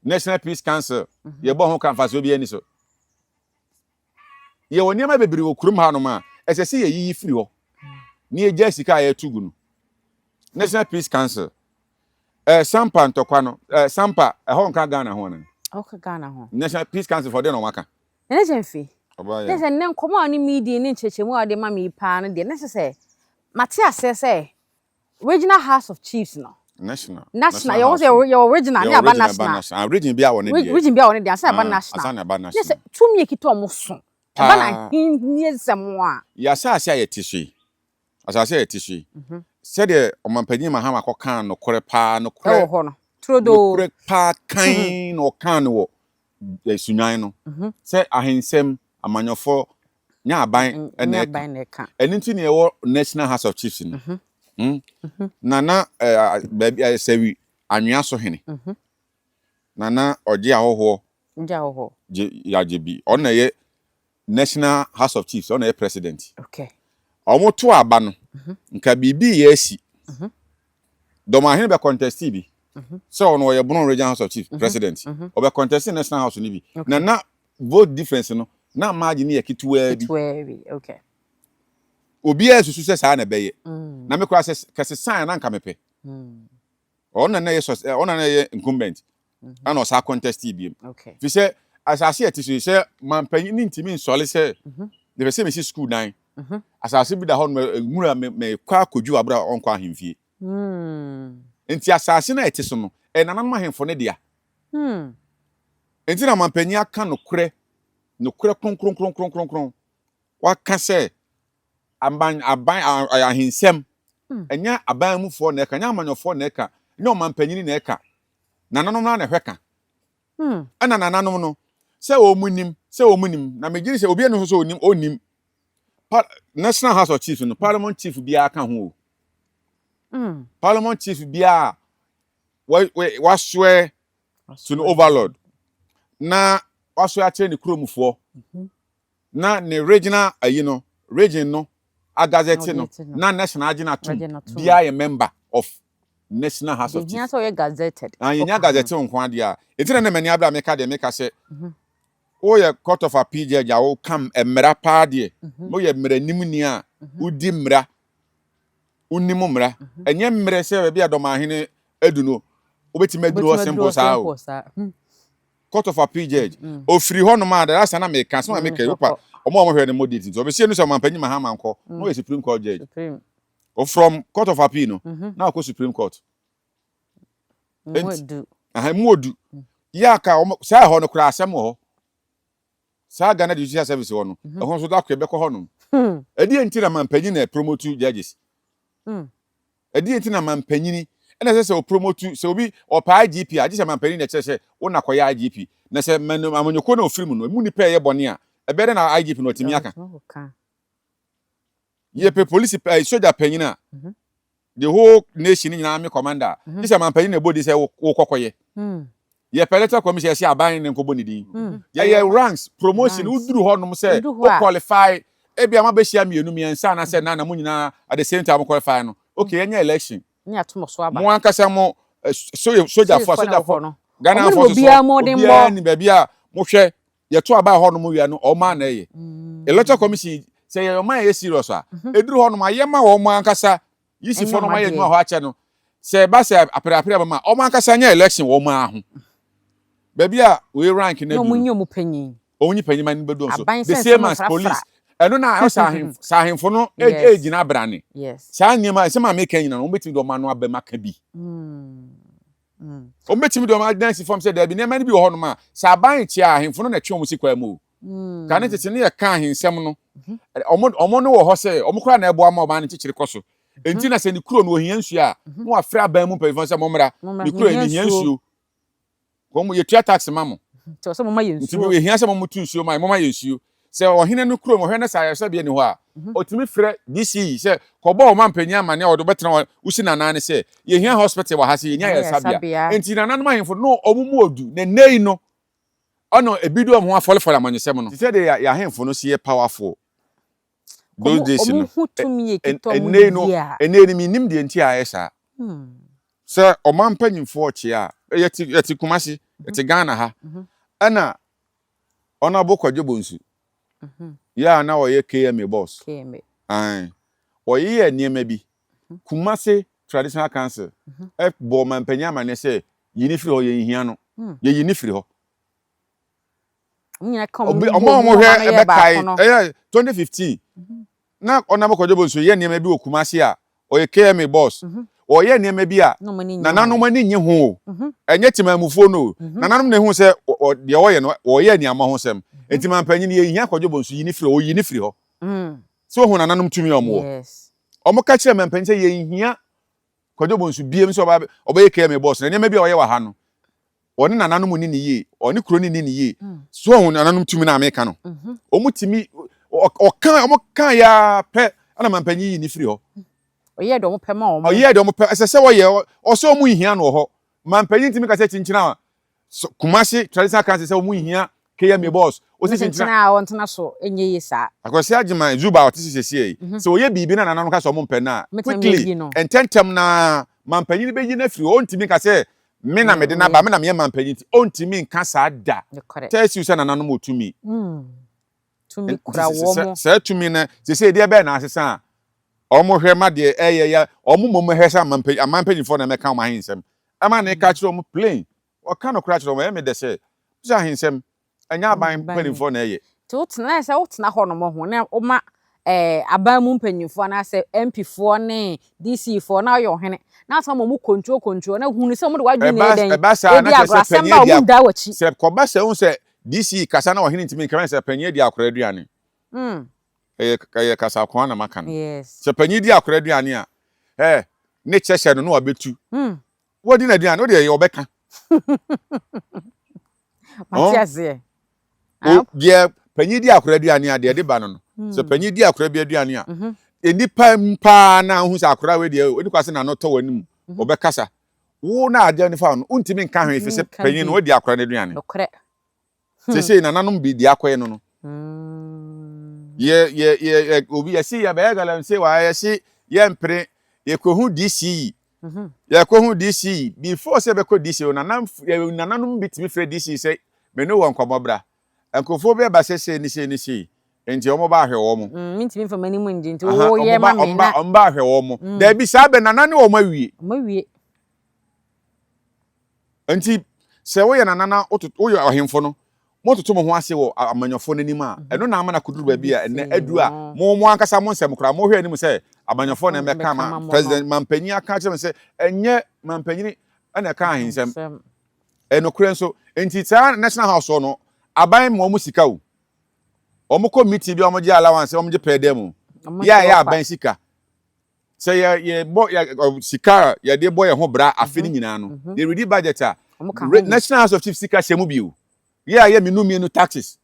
National Peace Council yɛbɔ ho ka mfasoɔ bi ani so. Yɛwɔ nneɛma bebree wɔ kurom hanom a ɛsɛ sɛ yɛyiyi firi hɔ na yɛgya sika a yɛto gu no. National Peace Council eh, Sampa ntɔkwa no eh, Sampa ɛhɔ nka Ghana ho anaa? Ɔka Ghana ho. National Peace Council fɔ deɛ na wɔn aka. Nana Gyamfi, Ɔbaa na yɛ. sɛ nnɛ nkɔmmɔ a wo ne me redi ne nkyerɛkyerɛmu a wode ma me yi paa no deɛ, na kyerɛ sɛ mate aseɛ sɛ Regional House of Chiefs no. National. National. Yɛwɔ sɛ yɛwɔ regional ne aba national. national. Ah, region bi a wɔ ne deɛ. Region bi a wɔ ne deɛ ansa aba national. Ansa na aba national. Ne sɛ tumi ekita wɔn so. Ɛba na ahenni nsɛm a. Yɛ asase a yɛte so yi. Asase a yɛte so yi. Sɛdeɛ ɔmanpanyin Mahama kɔ kaa nokorɛ paa nokorɛ. Ɛwɔ hɔ no. Turodoo. Nokorɛ paa kan na ɔkaa no wɔ Sunyani no. Sɛ ahensɛm amanyɔfoɔ nyɛ aban na ɛka. Ɛno nti na yɛwɔ National House of Chiefs no. Nana baabi Sɛwi Anwea so hene. Nana ɔgye ahɔhoɔ gye yagye bi. Ɔno na ɛyɛ National House of Chiefs, ɔno na ɛyɛ president. Wɔn to aba no, nka biribi yɛ asi. Dɔmahene bɛ contesti bi. Sɛ ɔno ɔyɛ Bono Regional House of Chiefs president. Ɔbɛ contesti National House no bi. Na na vote difference no na margin no yɛ ketewaa bi. Ketewaa bi, okay. Obiara susu sɛ saa na ɛbɛyɛ. Na me koraa sɛ kɛsesan a na anka mepɛ. Ɔno na na ɛyɛ sɔs ɔno na na ɛyɛ incumbent. Ɛna ɔsan contest biem. Okay. Fi sɛ asase a ɛte so yi sɛ mampanyin ne ntumi nsɔre sɛ mepɛ sɛ mesi sukuu dan. Asase bi da hɔ no nwura me mekɔ akɔdwu abere a ɔnkɔ ahemfie. Nti asase no a ɛte so no ɛyɛ nananom ahemfo no dea. Enti na ɔmampanyin aka nokorɛ, nokorɛ kronkronkronkronkron. Waka sɛ aban, aban, ahensɛm, ɛnyɛ aban mufoɔ na ɛka, ɛnyɛ amanyɔfoɔ na ɛka, ɛnyɛ ɔmampanyini na ɛka. Nananom no ara na ɛhwɛ ka. Ɛna nananom no, sɛ wɔn nim, sɛ wɔn nim, na megye di sɛ obiara nni hɔ sɛ ɔnim, ɔnnim. Pa, National House of Chiefs no, Parliament Chief biara ka ho o. Parliament Chief biara wasoɛ to no overlord na wasoɛ akyerɛ ne kuromfoɔ na ne regional ayi no region no agazɛte no na national agye no atom biara yɛ member of national house of chiefs. Sɛ ɔyɛ gazetted. Na yɛnya gazette nko adeɛ a ɛti na na m'ani abere a meka deɛ meka sɛ woyɛ court of appeal judge a woka mmara paa deɛ woyɛ mmaranimni a wodi mmara wonim mmara. Ɛnyɛ mmerɛ sɛ baabi a Dɔmahene adu no, wobɛtumi aduru hɔ simple saa o. Court of Appeal judge, ɔfiri hɔ nom a, the last time na meka, asɛm a meka yi, wopa, wɔn a wɔhwɛ no mmɔ date nti, ɔbɛsie no sɛ Ɔmanpanyin Mahama nkɔ, na ɔyɛ Supreme Court judge. From Court of Appeal no, na ɔkɔ Supreme Court. Emu Aha, emu odu. Yɛ aka, saa ɛhɔ no koraa asɛm wɔ hɔ. Saa Ghana Judicial Service hɔ no, mhm. ɛhɔ nso da koro bɛkɔ hɔ nom. Hmm. Ɛdeɛ nti na mampanyin na promote judges. Hmm. Ɛdeɛ nti na mampanyini ɛna ɛsɛ sɛ ɔpromote sɛ obi ɔpɛ IGP a gye sɛ mampanyin na ɛkyerɛ sɛ wo na kɔyɛ IGP. Na sɛ amanyɔkuo na ɔfiri mu no, emu nipa ɛyɛ bɔne a, ɛbɛyɛ dɛ na IGP na ɔtumi aka. Yɛpɛ polisi eh, soja panyin a mhm. the whole nation nyinaa army commander a mhm. gye sɛ mampanyin na ɛbɔ din sɛ wokɔkɔyɛ mm. yɛpɛ electoral commission yɛsɛ aban ne nkɔbɔ ne din mm. yɛyɛ ranks promotion woduru hɔ nom sɛ wo qualify ebi a mabɛhyia mmienu mmiɛnsa anaasɛ mm. nan na mo nyinaa at the same time mo qualify no okay yɛnyɛ election mo ankasa mo eh, sojafoɔ sojafoɔ Ghana forces obiara ni baabi a mohwɛ yɛto aba hɔ nom wia no ɔma na ɛyɛ mm. electoral commission sɛ yɛ ɔman yɛ serious a mhm. eduru hɔ nom ayɛ ma wɔn ankasa yisifoɔ no ayɛ adwuma hɔ akyɛ no sɛ ɛba sɛ apereapere aba ma wɔn ankasa nyɛ election wɔn ara ho baabi a wei rank na du wɔn nyi wɔn panyin wɔn nyi panyin ma ne bɛdu nso the same as police ɛno na ɛwɔ sɛ ahemfo sɛ ahemfo no egyina abrane saa nneɛma nsɛm a meka nyina no wɔn bɛtumi de wɔn ano abɛm aka bi. Mm. Wɔbɛtumi de wɔn adwene asi fam sɛ daabi, nneɛma no bi wɔ hɔnom a, sɛ aban kyea a, ahemfo no na ɛtwe wɔn si kwan mu o. Hmm. Ka ne tete ne yɛka ahensɛm no, mhm. wɔn wɔn no wɔ hɔ sɛ wɔn koraa na ɛboa ma ɔman no kyekyere kɔ so. Mhm. Enti na sɛ ne kuro no ohia nsuo a, mhm. na wafrɛ aban mu mpanyinfoɔ sɛ mommra, ne kuro yi mehia nsuo. Wɔn yɛtua tax ma mo. Nti ɔsɛ moma yɛ nsuo. Nti ehia sɛ mo tu nsuo ma moma yɛ nsuo. Sɛ ɔhene no kurom ɔhwɛ na sɛ ayaresabea ni hɔ a, mhm. ɔtumi frɛ DC sɛ kɔbɔ ɔman mpanyin amanneɛ a ɔde bɛtena hɔ wosi nanan ne sɛ yɛhia hospital wɔ ha sɛ yɛnya ayaresabea. Nti nananom ahemfo no ɔmo mu odu na nnɛ yi no Ɔna ebi de wɔn ho afɔlefɔle amanyɔsɛm no. Te sɛ deɛ yɛn ahemfo no si yɛ powerful those days no. Wɔn ho tumi ekita wɔn Ɛnnɛ yi no, yie a. ɛnnɛ yi no mennim deɛ nti a ayɛ saa. Sɛ ɔman mpanyinfoɔ kyea a, yɛte yɛte Kumasi, yɛte Ghana ha, ɛna Honourable Kwadwo Bonsu, yɛ a na ɔyɛ KMA boss. KMA. Ae. Ɔyeyɛɛ nneɛma bi. Kumasi Traditional Council bɔɔ ɔmanpanyin amanneɛ sɛ yi no firi hɔ, yɛnhia no. Yɛyi no firi hɔ. Wɔn nyinaa ka wɔn Obi, bɔ wɔn a mu wɔhwɛ ma no yɛ bɛkae, baako no. ɛyɛ 2015, na Honourable Kwadwo Bonsu yɛ nneɛma bi wɔ Kumasi a, ɔyɛ KMA boss. Ɔyɛ nneɛma bi a, Na wɔn ani nnye nananom ho. ani nnye ho o. Ɛnyɛ temanmufoɔ no o. Nananom na ehu sɛ deɛ ɔyɛ no, ɔyɛ aniammɔhosɛm. Enti mampanyin, yɛnhia Kwadwo Bonsu, yi no firi hɔ. Ɔyi no firi hɔ. Sɛ wohu nananom tumi a wɔwɔ. Yes. Wɔka kyerɛɛ mampanyin sɛ yɛnhia Kwadwo Bonsu biem sɛ ɔba ɔbɛyɛ KMA boss na nneɛma bi a ɔyɛ wɔ ha no, ɔne nananom nni ne yie, ɔne kuro no nni ne yie. So woahu nananom tumi no a meka no? Wɔtumi, ɔka, wɔka yɛ ara pɛ ɛna mampanyin yi ne firi hɔ. Ɔyɛɛ deɛ wɔpɛ ma wɔn. Ɔyɛɛ deɛ wɔpɛ, ɛsɛ sɛ wɔyɛ, ɔsɛ wɔn nhia no wɔ hɔ. Mampanyin ntumi ka sɛ kyinkyina a So Kumasi Traditional Council sɛ wɔn nhia KMA boss? Ɔsi kyinkyina. Kyinkyina a ɔntena so nyɛ yie saa. Akwasi Agyeman Zuba a ɔte se sesie yi, sɛ ɔyɛ biribi na nananom ka sɛ wɔn mpɛ no a, quickly, ntɛntɛm no ara, mampanyin bɛyi no afiri hɔ. Ɔntumi nka sɛ me na mede no aba, me na meyɛ mampanyin nti, ɔntumi nka saa da. Tells you sɛ nananom wɔ tumi. Tumi kura wɔn. Saa tumi no, seesei deɛ bɛn na asesa a wɔhwɛ ma deɛ ɛyɛ ya, wɔn mmom hwɛ sɛ aman mpanyinfoɔ na ɛmɛka wɔn ahensɛm. Ɛma ne ka kyerɛ wɔn plain. Wɔka nokorɛ akyerɛ wɔn, ɛyɛ me dɛ sɛ, sɛ ahensɛm, ɛnyɛ aban mpanimfoɔ na ɛyɛ. Nti wotena, na sɛ wotena hɔ nom ho na woma eh, aban mu mpanyinfoɔ anaasɛ MP foɔ ne DC foɔ na woyɛ ɔhene na wotena ma wɔn control control na hunu sɛ wɔn de w'adwene na ɛyɛ dɛn, Ɛba saa na ɛredi kyerɛ agorɔ, sɛ asɛm panin ba a adi wɔn nndaa w'akyi. Sɛ kɔba sɛ wohu sɛ DC kasa na ɔhene ntumi nka, sɛ panyin adi akora aduane. Ɛyɛ ɛyɛ kasakoa na maka no. Yes. Sɛ panyin di akora aduane a, ɛ ne kyɛhyɛ no na wabetu. Wadi n'aduane, wo deɛ ɔbɛka. Mate aseɛ. O deɛ panyin di akora aduane a deɛ ɛde ba no no. Sɛ panyin di akora bi aduane a, nnipa paa na wohu sɛ akora wei deɛ ɔni kwa sɛ n'ano tɔ w'anim, ɔbɛkasa. Wo na adeɛ no fa no, wontumi nka hwee ɛfiri sɛ panyin no wadi akora no aduane. Nokorɛ. Seesei nananom bi deɛ akɔyɛ no no. Yɛ yɛ yɛ yɛ obi yɛsi yɛbɛyɛ galamsey wɔ ha yɛsi yɛmpere yɛkɔhu DC yi yɛkɔhu DC yi before sɛ yɛbɛkɔ DC o nana nananom bi tumi frɛ DC sɛ me ne wɔ nkɔmmɔ bra nkurɔfoɔ bi aba sɛ sei ne sei ne sei nti wɔn ba ahwɛ wɔn. Mentumi mfa m'anim ngye nti woyɛ ma me na. Wɔn ba ahwɛ wɔn. Daabi saa bɛ nana ne wɔn awie. Wɔn awie. Nti sɛ woyɛ nana na woyɛ ɔhemfo no, mototo mo ho ase wɔ amanyɔfoɔ no anim a, ɛno na ama no akɔduru baabi a ɛnnɛ aduru a mo mo ankasa mo nsɛm koraa mohwɛ anim sɛ amanyɔfoɔ na ɛmmɛka ma president mampanyin aka akyerɛ me sɛ ɛnyɛ mampanyini ɛna ɛka ahensɛm. Ɛnokorɛ nso, nti saa National House hɔ no, aban ma wɔn sika o. Wɔn kɔ meeting bi a wɔn gye allowance, wɔn gye pɛɛ dɛm o. Yɛ a ɛyɛ aban sika. Sɛ yɛ yɛ bɔ yɛ sika a yɛde bɔ yɛn ho bra afe no nyinaa no, yɛ redi budget a, National House of Chiefs sika hyɛ mu bio. Yɛ a yɛ menu mmienu taxes.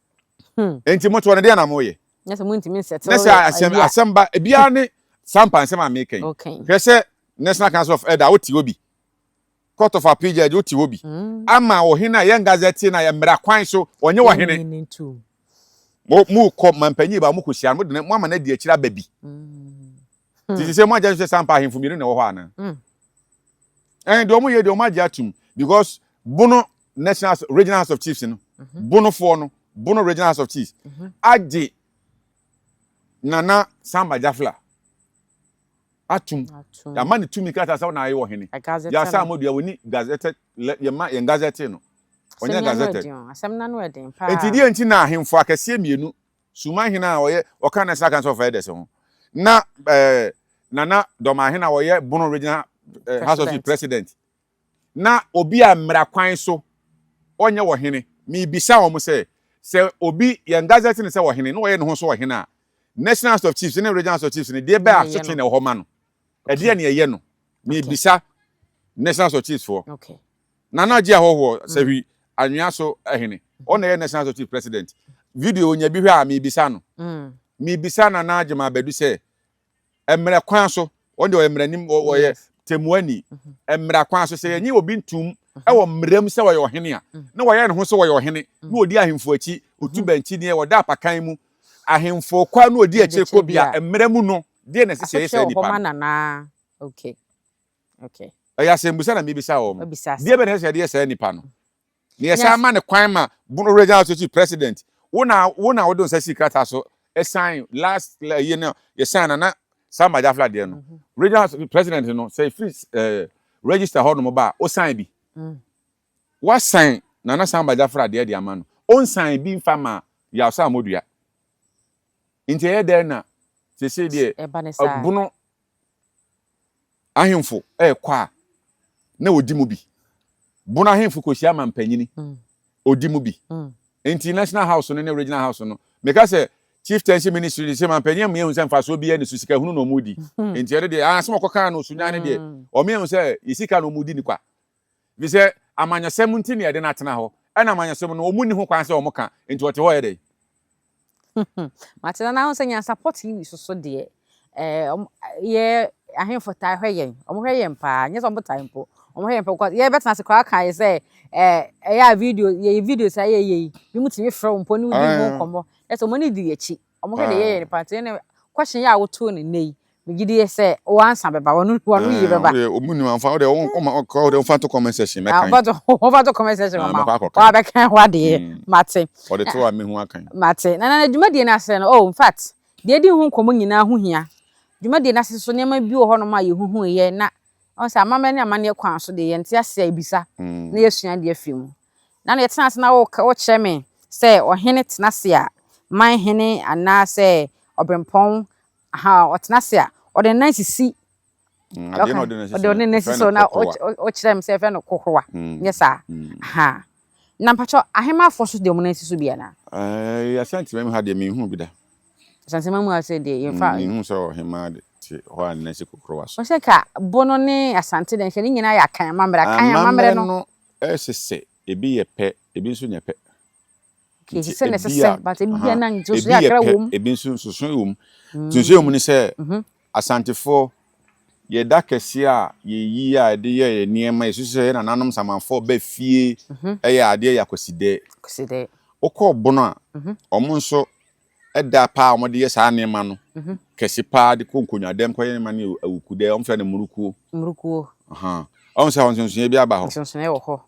Nti mo toɔ no deɛ na mo yɛ. Na sɛ montumi nsɛttle Na sɛ asɛm asɛm ba ebiara ne saa mpa nsɛm a meka yi. Hwɛ sɛ National Council of Elder wote hɔ bi. Court of Appeal judge wote hɔ bi. Ama ɔhene a yɛn gazette na yɛ mmara kwan so ɔnyɛ ɔhene. Mo mo kɔ mampanyin ba mo kɔ hyia no mo de mo ama no adi akyire aba bi. Ti sɛ mo agya sɛ sampa ahemfo mmienu na ɛwɔ hɔ ana? Ɛn deɛ wɔn yɛ deɛ wɔn agye atum because Bono National Regional House of Chiefs no Bonofoɔ no Bono Regional House of Chiefs agye Nana Samba Jafla atum yɛama ne tumi krataa sɛ ɔna ayɛ ɔhene yɛasa amodua wɔni gazette yɛma yɛn gazette no ɔnyɛ gazetted. Enti deɛ nti na ahemfo akɛseɛ mmienu, Sumahene a ɔyɛ ɔka National Council of Elders ho, na eh, Nana Dɔmahene a ɔyɛ Bono Regional eh, House of Chiefs President, na obi a mmara kwan so ɔnyɛ ɔhene, mebisa wɔn sɛ, sɛ obi yɛn gazette no sɛ ɔhene na ɔyɛ ne ho so ɔhene a, National House of Chiefs ne Regional House of Chiefs no, deɛ bɛn asotwe na ɛwɔ hɔ ma no? Ɛdeɛ na ɛyɛ no? Mebisa National House of Chiefs foɔ. Nana Agye Ahɔhoɔ Sahwi Anwea so hene. Ɔno na ɛyɛ National House of Chiefs president. Video onya bi hwɛ a mebisa no. Mebisa Nana Agyemang Badu sɛ mmerɛ kwan so, ɔno deɛ ɔyɛ mmaranim, ɔyɛ temuani. Mmara kwan so sɛ yɛnye obi ntum wɔ mmara mu sɛ ɔyɛ ɔhene a, na wayɛ ne ho sɛ ɔyɛ ɔhene, na ɔdi ahemfo akyi, ɔtu bɛnkyineɛ, ɔda apakan mu, ahemfo kɔ a na ɔdi akyire kɔ bi a, mmara mu no, deɛ na ɛsɛ sɛ yɛyɛ saa nipa no? Okay. Okay. Ɛyɛ asɛmbusa na mebisa wɔn. Deɛ bɛ na ɛsɛ sɛ yɛde yɛ saa nipa no? Na yɛsan ma no kwan ma Bono Regional Association president. Wo na wo na wode nsa sii krataa so sign last year no yɛ sign na na Samba Jafla deɛ no. Mhm. Regional president no sɛ efiri eh, register hɔ nom ba a, o sign bi. Mm. Wa sign Nana Samba Jafla deɛ de ama no. O nsign bi nfa ma Yaw Samodua. Nti ɛyɛ dɛn na sese deɛ Bono ahemfo rekɔ a, na ɔdi mu bi. Bono ahemfo kɔhyia mampanyini, ɔdi mu bi. Nti National House no ne Regional House no, meka sɛ Chieftaincy Ministry de sɛ mampanyin ama yɛahu sɛ mfasoɔ biara nni so, sika hunu na wɔredi. Nti ɛno deɛ, asɛm a ɔkɔkaa no Sunyani deɛ, wɔn yɛahu sɛ yɛ sika na wɔredi no kwa. Ɛfiri sɛ amanyɔsɛm nti na yɛde no atena hɔ, ɛna amanyɔsɛm no wɔn nni ho kwan sɛ wɔka, nti ɔte hɔ yɛ dɛn? Mate na nahu sɛ nyansapɔ TV so so deɛ eh, yɛ ahemfo taa hwɛ yɛn, wɔn hwɛ yɛn paa, nyɛ sɛ wɔn taa mpo, wɔn hwɛ yɛn paa, because yɛbɛtena ase koraa kan yɛ sɛ eh, ɛyɛ a video, yɛyɛ videos a yɛyɛ yi, bi mu tumi frɛ wɔn mpo ne wodi ho nkɔmmɔ, ɛsɛ wɔn ani di yɛn akyi, wɔn hwɛ deɛ yɛyɛ no paa, nti ɛne question yɛ a wotoo no nnɛ yi, Megye di sɛ wo ansa bɛba, wɔn wɔn yie bɛba. Wode ɔmu nim anfa wode wɔn kɔ wode wɔn to comment section mɛkan. Wɔn to comment section wɔn ma wɔn abɛkan hɔ adeɛ mate. Wɔde to a mehu akan. Mate na na dwumadie no ase no oh in fact deɛ edi ho nkɔmɔ nyinaa ho hia dwumadie no ase so nneɛma bi wɔ hɔnom a yɛhuhu yɛ na wɔn sɛ amammerɛ ne amanneɛ kwan so deɛ yɛnte ase a ebisa na yɛsua adeɛ afiri mu na na yɛtena ase na wɔkyerɛ me sɛ ɔhene tena ase a man hene anaasɛ ɔbrempɔn Aha, ɔtena ase a, ɔde ne nan sisi. Mm, adeɛ na ɔde ne ɔde ne nan sisi so na ɔkyerɛ me sɛ ɛfɛ no kokorowa. Mm. Nyɛ saa. Mm. Aha. Na mpakyɛ ahemafoɔ so deɛ wɔn nan si so bi anaa? Ɛɛ, Asante mu ha deɛ menhu bi da. Asante mu ha sɛ deɛ yɛmfa. Menhu sɛ ɔhemaa de te hɔ a ne nan si kokorowa so. Wɔsɛ ka Bono ne Asante deɛ nka ne nyinaa yɛ Akan amammerɛ. Akan amammerɛ no. Amammerɛ no ɛsesɛ, ebi yɛ pɛ, ebi nso nyɛ pɛ. Nti sɛ na ɛsɛ sɛ but ebi bia na nsusuɛ akra wɔ mu. Ebi nso nsusuɛ wɔ mu. Nsusuɛ wɔ mu ne sɛ mhm. Asantefoɔ yɛda kɛseɛ a yɛyi a yɛde yɛ yɛ nneɛma yɛsusu sɛ yɛ nananom samanfoɔ bɛ fie mhm. ɛyɛ adeɛ yɛ akwasidɛ. Akwasidɛ. Wokɔ bono a mhm. wɔn nso ɛda paa a wɔde yɛ saa nneɛma no kɛse paa de kɔ nkonnwadɛm kɔyɛ nneɛma no awukudɛ wɔn fɛ no murukuo. Murukuo. Wɔn sɛ nsonsonoeɛ bi aba hɔ. Nsonsonoeɛ wɔ hɔ.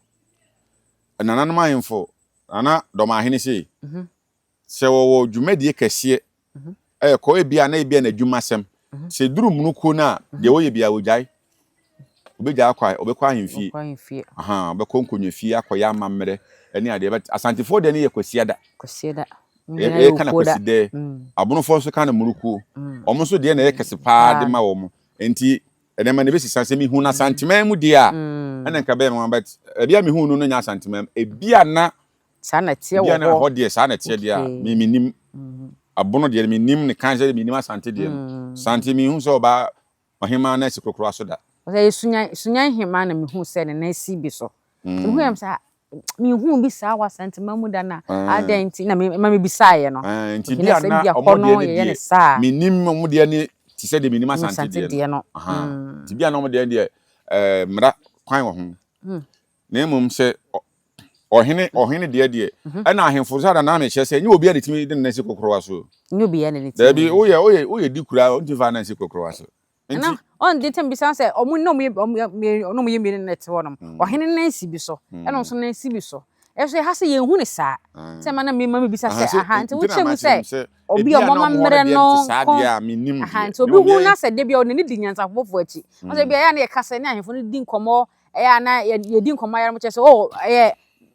Nananom ahemfo Nana Dɔmahene sei, sɛ wɔwɔ dwumadie kɛseɛ ɛkɔ ebia na ebia n'adwumasɛm, sɛ ɛduru munukuo no a, deɛ wɔyɛ biara wɔgyae. Wɔbɛgyae akɔ wɔbɛkɔ ahemfie. Aha, wɔbɛkɔ nkonnwafie akɔyɛ amammerɛ ne adeɛ. But Asantefoɔ deɛ no yɛ Kwasiada. Kwasiada. Yɛka no Kwasidɛ. Abonofoɔ nso ka no munukuo. Wɔn nso deɛ na ɛyɛ kɛse paa de ma wɔn. Nti Ɛnɛ ma ne bɛsesa sɛ mehu no Asanteman mu deɛ a mm. ɛna nka bɛyɛ mama but ebi a mehu no no nyɛ Asanteman mu ebi a na saa na ɛteɛ wɔ hɔ hɔ deɛ saa na ɛteɛ deɛ a me menim mm. abono deɛ menim ne kan sɛ menim Asante deɛ no mm. Asante mehu sɛ ɔbaa ɔhemaa na asi korokoro aso da. Ɔsɛ yɛ sunyan sunyan hemaa na mehu sɛ ne nan si bi so. Mm. Mehu yɛm sɛ menhuu bi saa wɔ Asanteman mu da na adɛn nti na ma mebisaeɛ no. Nti bi a na ɔmo deɛ ne deɛ menim ɔmo deɛ ne te sɛ deɛ menim Asante deɛ no. Nti bi a na ɔmo deɛ deɛ mmara kwan wɔ ho. Na mmom sɛ ɔhene ɔhene deɛ deɛ ɛna ahemfo sɛ na mekyerɛ sɛ nyɛ obi a ne tumi de ne nan si kokorowa so. Nyɛ obi a ne tumi. Daabi woyɛ woyɛ woyɛ di kura wontumi fa nan si kokorowa so. Nti. Ɔn de ntɛm bisa sɛ ɔmo na ɔmo yɛ ɔmo yɛ ɔmo yɛ mmienu na ɛte hɔ nom. Mm. Ɔhene nan si bi so, mm. ɛna ɔnso nan si bi so. Ɛso ɛha sɛ yɛn hu ne saa. Sɛ ɛma na mi ma mi bisa sɛ aha nti wokyerɛ mu sɛ obi a ɔmo amammerɛ no nko aha nti obi hu na sɛ de bi a ɔne ne di nyansafofo akyi. Ɔsɛ bi a ɛyɛ a na yɛka sɛ ne ahemfo no di nkɔmɔ ɛyɛ a na yɛdi nkɔmɔ ayɛ mo kyerɛ sɛ oh ɛyɛ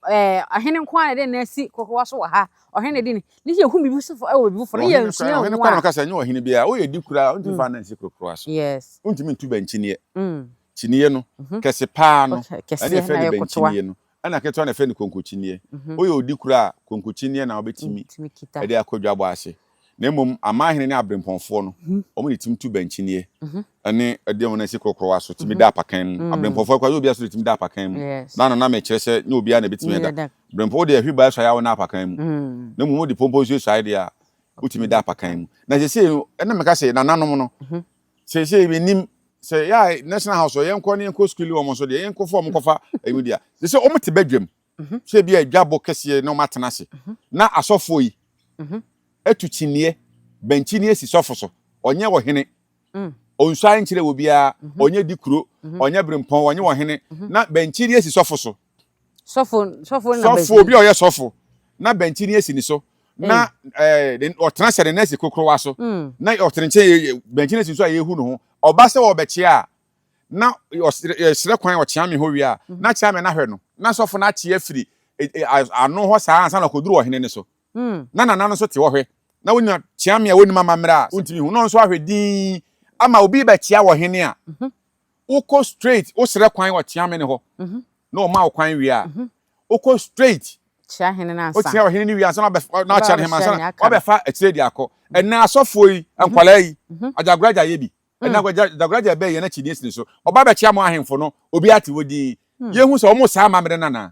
ɛɛ ɔhene nko ara na ɛde ne nan si kokowa so wɔ ha ɔhene na ɛde ne ne yɛ hu biribi so ɛwɔ biribi foforɔ ne yɛ nsua ho a ɔhene kora na ɔkasa nyɛ ɔhene biara woyɛ di kura wontumi fa nan si kokowa so yes wontumi ntu bɛnkyiniɛ mm. kyiniɛ no mhm. kɛse paa no ɛne ɛfɛ ne bɛnkyiniɛ no ɛna ketewa na ɛfɛ ne konkokyiniɛ mhm. woyɛ odi kura a konkokyiniɛ na wobɛtumi ɛde akɔ dwabɔ ase Na mmom amanhene ne aberempɔnfoɔ no, wɔn de tumi tu bɛnkyiniiɛ ne de wɔn asi korokorowa so tumi da apakan mu. Aberempɔnfoɔ koraa, nyɛ obiara so na ɛtumi da apakan mu. Na na na mekyerɛ sɛ nyɛ obiara na ɛbɛtumi ada. Berempɔn, wode ahwiba suae a wonna apakan mu. Na mmom wode pompo nsuo suae deɛ a, wotumi da apakan mu. Na seesei no, ɛna meka sɛ nananom no, seesei mennim. Sɛ yɛ a National House hɔ yɛnkɔ ne yɛnkɔ sukuu wɔn nso deɛ yɛnkɔ fa wɔn kɔfa ɛmu deɛ te sɛ wɔn te badwam mhm. sɛ ebi a adwabɔ kɛseɛ na wɔn atena ase mhm. na asɔfoɔ yi mhm. atu kyiniiɛ bɛnkyiniiɛ si sɔfo so ɔnyɛ ɔhene mm. ɔnsuare nkyerɛ wɔ biara ɔnyɛ di kuro ɔnyɛ berempɔn ɔnyɛ ɔhene na bɛnkyiniiɛ si sɔfo so Sɔfo sɔfo na sɔfo obi a ɔyɛ sɔfo na bɛnkyi ni esi ne so na ɛɛ eh, ɔtena sɛ ne nan si kokorowa so mm. na ɔtena nkyɛn bɛnkyi no si so a yɛhu ne ho ɔba sɛ ɔbɛkyea a na ɔsrɛ kwan ɔkyea me hɔ wie a mm. na kyea me n'ahwɛ no na sɔfo no akyea firi e, e, ano hɔ saa ansa na ɔkɔduru ɔhene no so mm. na nana no nso te hɔ hwɛ na wonya kyea me a wɔnim amammerɛ a wontumi hu na ɔno nso ahwɛ dinn ama obi bɛkyea wɔ hene a mhm. Wokɔ straight, wosrɛ kwan wɔ Kyeame no hɔ na ɔma wo kwan wie a, wokɔ straight. Kyea hene no ansa. Wokyea ɔhene no wie ansa na wakyea ne hema ansa na wabɛfa akyire de akɔ. Ɛnɛ asɔfoɔ yi, nkwadaa yi, Agyagoragya yɛ bi. Ɛnɛ Agyagoragya ɛbɛn yɛn akyi ni so. Ɔba bɛkyea mo ahemfo no, obiara te hɔ dinn. Yɛhu sɛ wɔn saa amammerɛ no anaa?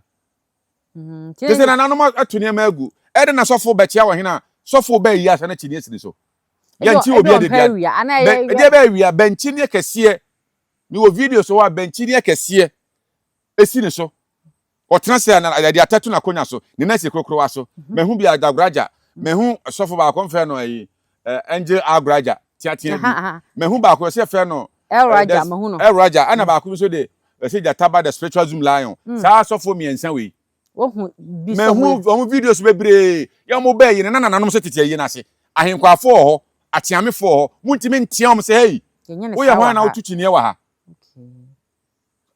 Te sɛ nananom ato nneɛma agu. Ɛdɛn na sɔfo bɛkyea ɔhene a sɔfo bɛyi asa no akyi ni asi ne so? Yɛnte obi ade bia. Ɛdeɛ bɛyɛ wia bɛnkyi ne kɛseɛ. Mewɔ video so hɔ a bɛnkyi ne kɛseɛ esi ne so. Ɔtena sɛ na yɛde atɛto n'akonnwa so, ne nan si korokorowa so. Mhm. Mahu bi Adagoraja, mahu sɔfo baako mfrɛ no ayi Angel Agoraja teatea bi. Mahu baako ɛsɛ yɛfrɛ no El Raja, mahu no. El Raja, ɛna mm. baako nso de ɛsɛ Gyataba the spiritual zoom lion. Mm. Saa sɔfo mmiɛnsa wei. Wohu bi sɛ Mahu wɔn videos bebree. Yɛ wɔn bɛɛ yi no na nananom sɛ tete ayi no ase. Ahenkwafo wɔ hɔ, ateamefo wɔ hɔ. Muntumi ntea wɔn sɛ hei, woyɛ hwan na wotu kyiniiɛ wɔ ha?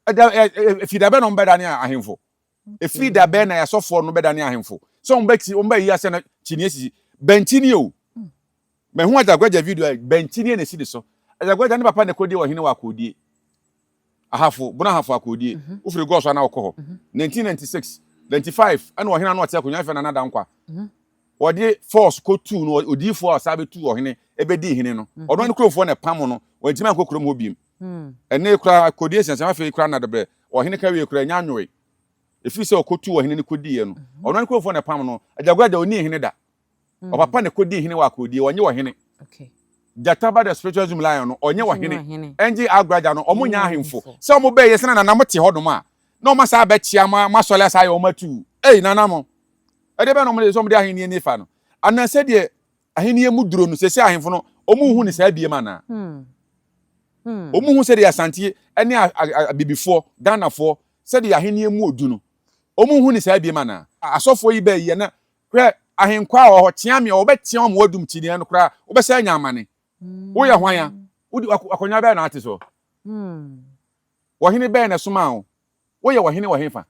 Ɛda efi da bɛn na wɔn bɛdane ahemfo? Efi da bɛn na yɛasɔfoɔ no bɛdane ahemfo? Sɛ wɔn bɛkyi wɔn bɛyi asɛ na kyiniiɛ sisi. Bɛnkyiniiɛ o. Mahu Agyagwagya video a bɛnkyiniiɛ na esi ne so. Agyagwagya ne papa na ɛkɔdi ɔhene wɔ akɔdie. Ahafo, Bono Ahafo Akoodie, mhm. wofiri Gɔɔ so a na wɔkɔ hɔ. 1996, 95 ɛna ɔhene ano ɔte akonnwa fɛ Nana Dankwa. Mhm. Wɔde force kɔtuu no odiyifoɔ a ɔsan bɛtuu ɔhene ɛbɛdii hene no. Mhm. Ɔno ne kuromfoɔ na ɛpam no, wɔntumi ankɔ kurom hɔ biem. Hmm. Ɛnne koraa kɔdie sɛnsɛm afei koraa na dabrɛ ɔhene ka wie koraa ɛnya anwoe. Ɛfiri sɛ ɔkɔtuu ɔhene no kɔdiiɛ no, ɔno ne kuromfoɔ na ɛpam no. Agyagoragya ɔnii hene da. Mm. Ɔpapa na ɛkɔdii hene wɔ akɔdie, ɔnyɛ ɔhene. Gyata ba the spiritual zoom lion no, ɔnyɛ ɔhene. Ɛngye Agoraja no, ɔmo nyɛ ahemfo. Sɛ ɔmo bɛyɛ sɛ na nana mo te hɔnom a, na ɔmo asa abɛkyea mo, mo asɔre asa ayɛ ɔmo atuu. Ei, nana mo. Ɛdeɛ bɛn na ɔmo de sɛ ɔmo de ahennie ne fa no? Anaa sɛdeɛ ahennie mu duro no, sɛsɛ ahemfo no, ɔmo nhu ne saa biem anaa? Hmm. Hmm. Ɔmo hu sɛdeɛ Asante ne abibifoɔ, Ghanafoɔ, sɛdeɛ ahennie mu odu no, ɔmo nhu ne saa biem anaa? Asɔfoɔ yi bɛyɛ na Hwɛ, ahenkwaa wɔ hɔ, tea me a, wɔbɛtea wo ma woadum kyiniiɛ no koraa, wobɛsan anya amane. Woyɛ hwan a? Wode akonnwa bɛn na ate soɔ? Ɔhene bɛn na ɛsomaa wo? Woyɛ ɔhene wɔ hefa?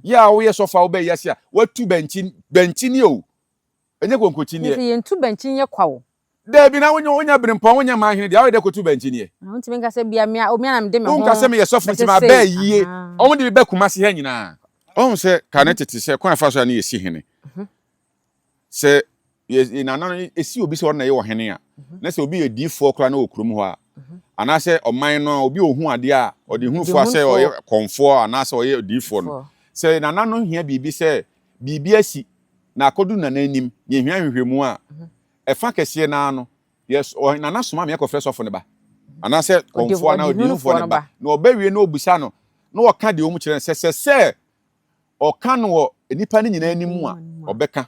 Yɛ a woyɛ sɔfo a wobaa wiase a, woatu bɛnkyi, bɛnkyi nie o, ɛnyɛ konkokyiniɛ. Nti yɛntu bɛnkyi nyɛ kwa o. Dabi, na wonyɛ wonyɛ berempɔn, wonyɛ man hene deɛ, woayɛ dɛ kɔtu bɛnkyi nie. Na wontumi nka sɛ bia mea o mea na mede me ho Wonka sɛ meyɛ sɔfo nti bɛte maba sei. ayie, Ahaa. wɔn de me ba Kumasi ha nyinaa. Woahu sɛ kane tete sɛ kwan a ɛfa so a ne yɛsi hene, sɛ yɛ yɛ nana no ɛsi obi sɛ ɔno na ɛyɛ ɔhene a, na sɛ obi yɛ diifoɔ koraa na wɔ kurom hɔ a, anaasɛ ɔman no a obi a ɔhu adeɛ a ɔde hunufoɔ a sɛ ɔyɛ kɔmfoɔ anaasɛ ɔyɛ odiifoɔ no, sɛ nana no hia biribi sɛ biribi asi na akɔdu nana anim na ɛhia nhwehwɛmu a, ɛfa kɛseɛ no ara no, yɛ ɔ nana soma me ɛkɔfrɛ sɔfo no ba anaasɛ kɔmfoɔ anaa ɔdehunufoɔ no ba na ɔbɛwie na ɔbusa no na ɔka deɛ ɔmu kyerɛ no sɛ sɛ sɛ ɔka no wɔ nnipa no nyinaa anim a ɔbɛka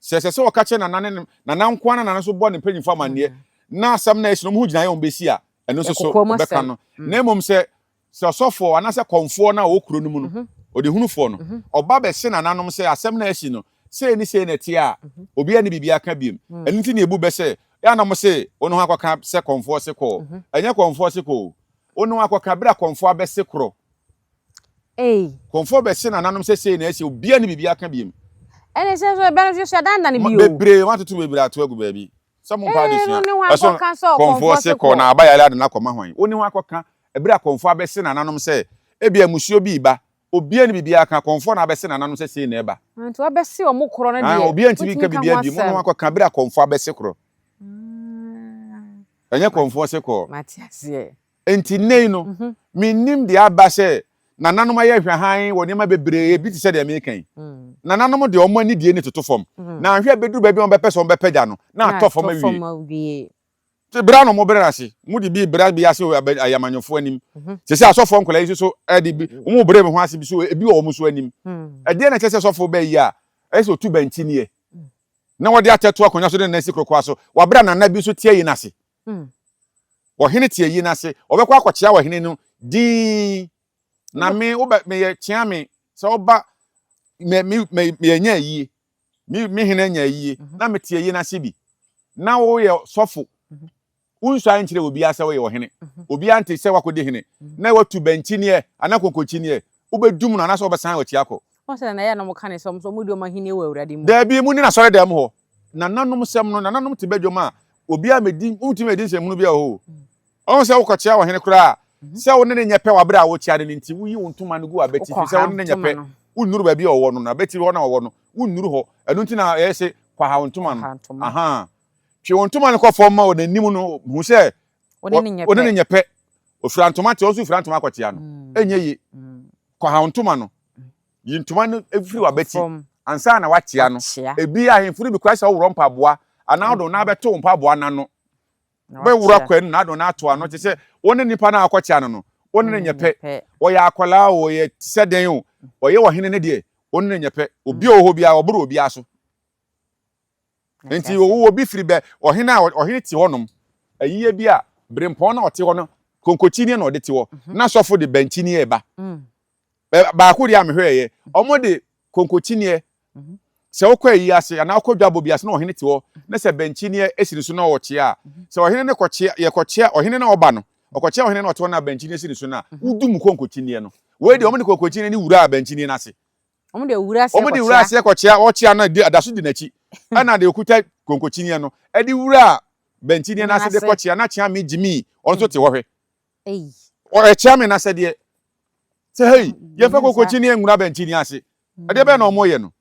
sɛ sɛ sɛ ɔka kyerɛ nana ne nana nko ara na nana nso bɔ ne mpanyinfoɔ amanneɛ na asɛm no a ɛsi no ɔmo ho gyinaeɛ a ɔmo bɛsi a ɛno nso so ɔbɛka no na mmom sɛ Sɛ ɔsɔfoɔ anaasɛ kɔmfoɔ no a ɔwɔ kuro no mu no, mhm. ɔdehunufoɔ no, mhm. ɔba bɛse nananom sɛ asɛm no a asi no, sei ne sei na ɛteɛ a, mhm. obiara ne biribi aka biom. Mm. Ɛno nti na ɛbu bɛ sɛ, yɛ ana mo se wo ne ho akɔka sɛ kɔmfoɔ se kɔɔ. Ɛnyɛ kɔmfoɔ se kɔɔ. Wo ne ho akɔka berɛ a kɔmfoɔ abɛse korɔ. Kɔmfoɔ bɛse nananom sɛ sei na asi, obiara ne biribi aka biom. Ɛne sɛ so ɛbɛ no so ɛdandan bi o. Bebree, wɔn atoto bebree ato agu baabi. Sɛ mo mpa adesua. Ɛso kɔmfoɔ se kɔ na aba yare ade no akɔma hwan? Wo ne ho akɔka ɛberɛ a kɔmfoɔ abɛse nananom sɛ ebia mmusuo bi reba. Obiara nni biribiara ka, kɔmfoɔ na abɛse nananom sɛ sei na ɛba. Nti wabɛse wɔn korɔ no deɛ, Obiara ntumi nka biribiara bio. Mo ne ho akɔka berɛ a kɔmfoɔ abɛse korɔ. Ɛnyɛ kɔmfoɔ se kɔ. Mate aseɛ. Enti nnɛ yi no, minnim deɛ aba sɛ nananom ayɛ hwahann wɔ nneɛma bebree bi te sɛ deɛ mereka yi. Nananom de wɔn anidie no toto fam, na anhwɛ a ɛbɛduru baabi a wɔbɛpɛ sɛ wɔbɛpagya no, na atɔ fam awie. Te bra na ɔmo brɛ ase. Mo de bi bra bi ase wɔ ayamanyɔfoɔ anim. Te sɛ asɔfoɔ nkwadaa yi nso so ɛde bi ɔmo brɛ ho ase bi so ebi wɔ ɔmo so anim. Ɛdeɛ na ɛkyɛ sɛ sɔfo bɛ yi a ɛyɛ sɛ otu bɛnkyi na wɔde atɛ to akonnwa so de ne nan si krokoa so. Wabra nana bi nso te ayi n'ase. Ɔhene te ayi n'ase. Ɔbɛkɔ akɔkyea ɔhene no dinn. Na me wobɛ meyɛ kyea me sɛ ɔba me me me meyɛ ayie. Me me hene anya ayie na mete ayie n'ase bi. Na woyɛ sɔfo. Wonsuae nkyerɛ obiara sɛ woyɛ ɔhene. Obiara nte sɛ woakɔdi hene na woatu bɛnkyineɛ anaa konkonkyineɛ. Wobɛdum no anaasɛ wobɛsan w'akyi akɔ. Wohu sɛ na ɛyɛ a na wɔka no sɛ wɔn nso wɔdi wɔn ahennie wɔ Awurade mu. Daabi, monni no asɔredan mu hɔ. Nananom sɛm no, nananom te badwam a, obiara mmɛdi, wontumi mmɛdi nsɛmhunu biara wɔ hɔ o. Wohu sɛ wokɔkyea ɔhene koraa a, sɛ wo ne no nyɛ pɛ wɔ abere a wokyea no no nti, woyi wo ntoma no gu w'abati, ɛfiri sɛ wo ne no nyɛ pɛ. Wonnuru baabi a ɔwɔ no, n'abati hɔ na ɔwɔ no, wonnuru hɔ. Ɛno nti na ɛyɛ se kɔha wo ntoma no. Ahaa. Twe wo ntoma no kɔ fam ma wɔ n'anim no, hu sɛ wo ne no nyɛ pɛ. Ofira ntoma te, ɔno nso fira ntoma akɔkyea no. Ɛnyɛ yie. Kɔha wo ntoma no. Yi ntoma no firi w'abati ansa na woakyea no. Ebi ahemfo no bi koraa sɛ woworɔ mpaboa anaa wode wo nan bɛto wo mpaboa no ano. Wobɛwura kwan mu na ade no ato ano te sɛ wo ne nipa no a akɔkyea no no, wo ne no nyɛ pɛ. Ɔyɛ akwadaa o, ɔyɛ sɛ dɛn o, ɔyɛ ɔhene no deɛ, wo ne no nyɛ pɛ. Obi a ɔwɔ hɔ biara, ɔboro obiara so. Nti ɔwɔ obi firi bɛ ɔhene a ɔhene te hɔnom, ayiyɛ bi a berempɔn na ɔte hɔ no, konkokyiniɛ na ɔde te hɔ, na sɔfo de bɛnkyiniɛ reba. Baako deɛ a mehwɛeɛ, wɔde konkokyiniɛ Sɛ wokɔ ayi ase anaa wokɔ dwabɔ bi ase na ɔhene te hɔ na sɛ bɛnkyineɛ si ne so na ɔkyea a, sɛ ɔhene no kɔkyea, yɛkɔkyea ɔhene na ɔba no, ɔkɔkyea ɔhene na ɔte hɔ na bɛnkyineɛ si ne so no a, wodum konkokyiniɛ no. Wei deɛ wɔn de konkokyiniɛ no wuraa bɛnkyineɛ no ase. Wɔn de wura aseɛ Wɔn de wura aseɛ kɔkyea, ɔkyea no da so di n'akyi. Ɛna deɛ ɔkuta konkokyiniɛ no de wuraa bɛnkyineɛ no ase de kɔkyea na kyea me gyimii, ɔno nso te hɔ hwɛ. Ɔkyea me n'asɛdeɛ sɛ hei, yɛmfa konkokyiniɛ nwura bɛnkyineɛ ase. Ɛdeɛ bɛn na wɔyɛ no?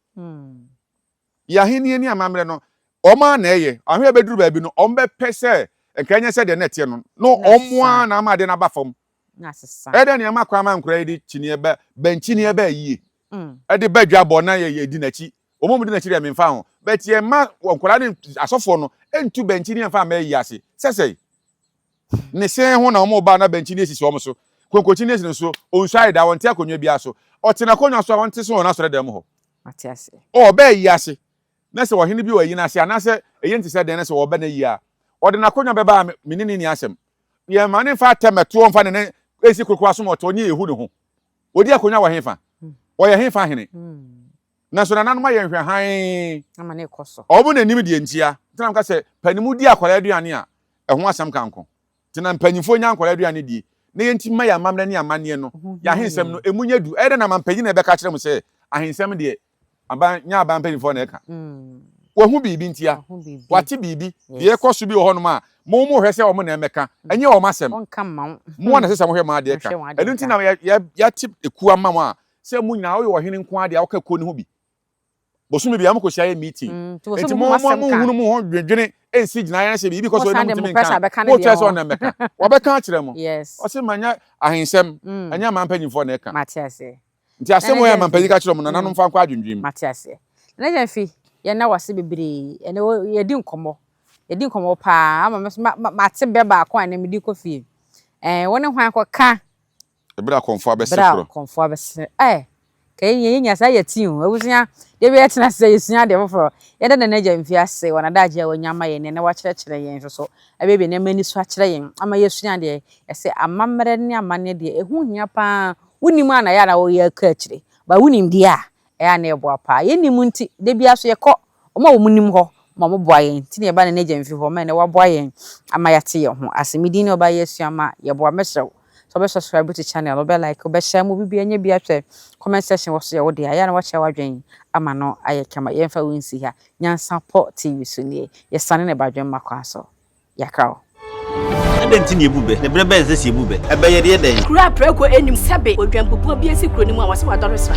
Yɛn ahennie ne amammerɛ no, wɔn ara na ɛyɛ. Ahwɛ a ɛbɛduru baabi no, wɔbɛpɛ sɛ nka ɛnyɛ sɛ deɛ na ɛteɛ no, na wɔn ara na ama adeɛ no aba fam. Ɛyɛ dɛn na yɛma kwan ma nkwadaa yi de kyiniiɛ ba, bɛnkyiniiɛ ba ayie, ɛde ba dwabɔ na yɛdi n'akyi? Wɔn a wɔdi n'akyi deɛ memfa ho, but yɛmma nkwadaa ne asɔfoɔ no ntu bɛnkyiniiɛ mfa mma ayie ase. Sɛ sɛn? Ne sen ho na wɔn ba na bɛnkyi ne esisi wɔn so. Konkokyi ne esi no so, onsuae da, ɔnte akonnwa biara so. Ɔte n'akonnwa so a ɔnte so wɔ n'asɔredan mu hɔ. Mate ase. O ɔbɛ ayi ase, na sɛ ɔhene bi wɔ ayi no ase, anaasɛ eye nte sɛ dɛn na sɛ wɔba n'ayi a, ɔde n'akonnwa bɛba a me ne no nni asɛm. Yɛmma no mfa atɛ mmɛtoɔ mfa ne nan nsi kokoa so ma ɔte ɔne ehu ne ho. Odi akonnwa wɔ hefa? Ɔyɛ hefa hene? Nanso nananom ayɛ nhwɛ hann. Ama no rekɔ so. Wɔn na nim deɛ ntia. Nti na meka sɛ panimu di akwadaa aduane a, ɛho asɛm ka nko. Nti na mpanyimfoɔ nya nkwadaa aduane die. Na yɛnti mma yɛn amammerɛ ne amanneɛ no, yɛn ahensɛm no, ɛmu nyɛ du. Ɛyɛ dɛn na amampanyin na ɛbɛka akyerɛ mo sɛ ahensɛm deɛ, aban, nyɛ aban mpanyimfoɔ na ɛka. Wahu biribi ntia. Wate biribi. Deɛ ɛkɔ so bi wɔ hɔnom a, mo mohwɛ sɛ wɔn na ɛmmɛka. Ɛnyɛ wɔn asɛm. Mo na ɛsɛ sɛ mohwɛ mo adeɛ ka. Ɛno nti na yɛate ekuo ama mo a, Sɛ mo nyinaa woyɛ ɔhene nko ara deɛ a woka kuo no ho bi. Bosome biara mokɔhyia yɛ meeting. Mm, nti Nti mo mo mo nhunu mo ho dwendwene nsi gyinaeɛ na sɛ biribi kɔ so na motumi nka a, motwɛn sɛ ɔna mmɛka. Wɔbɛka akyerɛ mo. Yes. Ɔse manya ahensɛm, mm. ɛnyɛ aman mpanyinfoɔ na ɛka. Mate aseɛ. Nti asɛm wei a mampanyin ka kyerɛ mo nananom mfa nkɔ adwendwen mu. Mate aseɛ. Nana Gyamfi, yɛnna wo ase bebree. Ɛnɛ yɛdi nkɔmmɔ. Yɛdi nkɔmmɔ paa ama me nso mate bɛ baako a ɛnɛ mede kɔ fie. Ɛɛ, wo ne hwan kɔka Bere a kɔmfoɔ abɛse Bere a korɔ. kɔmfoɔ abɛse ɛ ka yɛn yɛn nya saa yɛ ti o abusua deɛ bi yɛtena ase yɛsua adeɛ foforɔ yɛda Nana Agya Mfie ase wɔ n'adagye a wanya ama yɛn ne na wakyerɛkyerɛ yɛn nso so abiebie nneɛma ani so akyerɛ yɛn ama yɛsua adeɛ yɛsɛ amammerɛ ne amanneɛ deɛ ɛho hia paa wonim a na yɛ a na woyɛ kɔ akyire ba wonim deɛ a ɛyɛ a na ɛboa paa yɛnnim nti da biara so yɛkɔ Wɔn a wɔnim hɔ ma wɔboa yɛn nti na yɛba Nana Agya Mfi hɔ ma ɛnnɛ waboa yɛn ama yɛate yɛn ho ase. Me din ne Ɔbaa Yasua ma yɛboa. Mɛsrɛ wo sɛ wobɛ subscribe to channel no, wobɛ like, wobɛ share ma obi biara nya bi ahwɛ. Comment section wɔ so yɛ wo dea. Ɛyɛ a na wakyerɛ w'adwene ama no ayɛ kama. Yɛmfa wo nsi ha. Nyansapɔ TV so nie. Yɛsane ne badwemma kwan so. Yɛakra wo. Adɛn nti na yebu bɛ? Na bere bɛn na ɛsɛ sɛ yebu bɛ? Ɛbɛ yɛ deɛ dɛn? Kuro a prako nnim sɛbe odwanbubuo bi asi kuro no mu a wɔse wadɔre sra.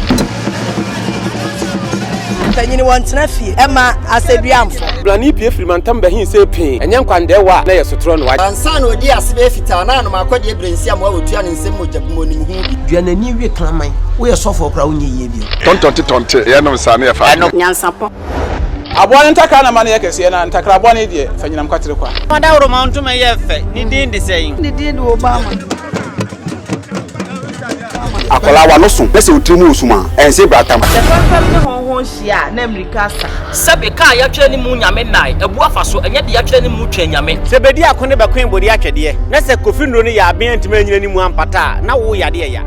Mpanyini wɔntena fie ɛma asɛduamfo. Brane pue firi mantam bɛhe sɛ pee, ɛnyɛ nkwandɛɛwa a na ɛyɛ sotorɔ no. Ansa na ɔdii ase bɛyɛ fitaa na anom akɔdeɛ berɛ nsi amoa wɔtua ne nsam mogya bi mu ɔnim ho bi. Dua n'ani we kraman. Woyɛ sɔfoɔ koraa wonyɛ yie bio. Tɔntɔnte tɔnte yɛnom saa na yɛfa adwene. Nyansapɔ. Aboa no ntakra na ɛma no yɛ kɛseɛ, na ntakra bɔne deɛ, fa nyinam kwatere kwa. Ɔdawuroma ntoma yɛ fɛ, ne din de sɛn? Ne din de Obama. Akwadaa w'ano so na sɛ wo tiri mu resum a, ɛnse bratam. Sɛ fɛmfɛm ne hɔnhɔn hyia a, na mmirika asa. Sɛbe kaa yɛatwerɛ ne mu Nyame nnae, abu afa so, ɛnyɛ deɛ yɛatwerɛ ne mu Twɛn Nyame. Sɛ bedi ako ne bɛkoe bode atwɛdeɛ, na sɛ Kofi nnuro no yɛ aben antumi anyina ne mu ampata a, na wo yadeɛ ya.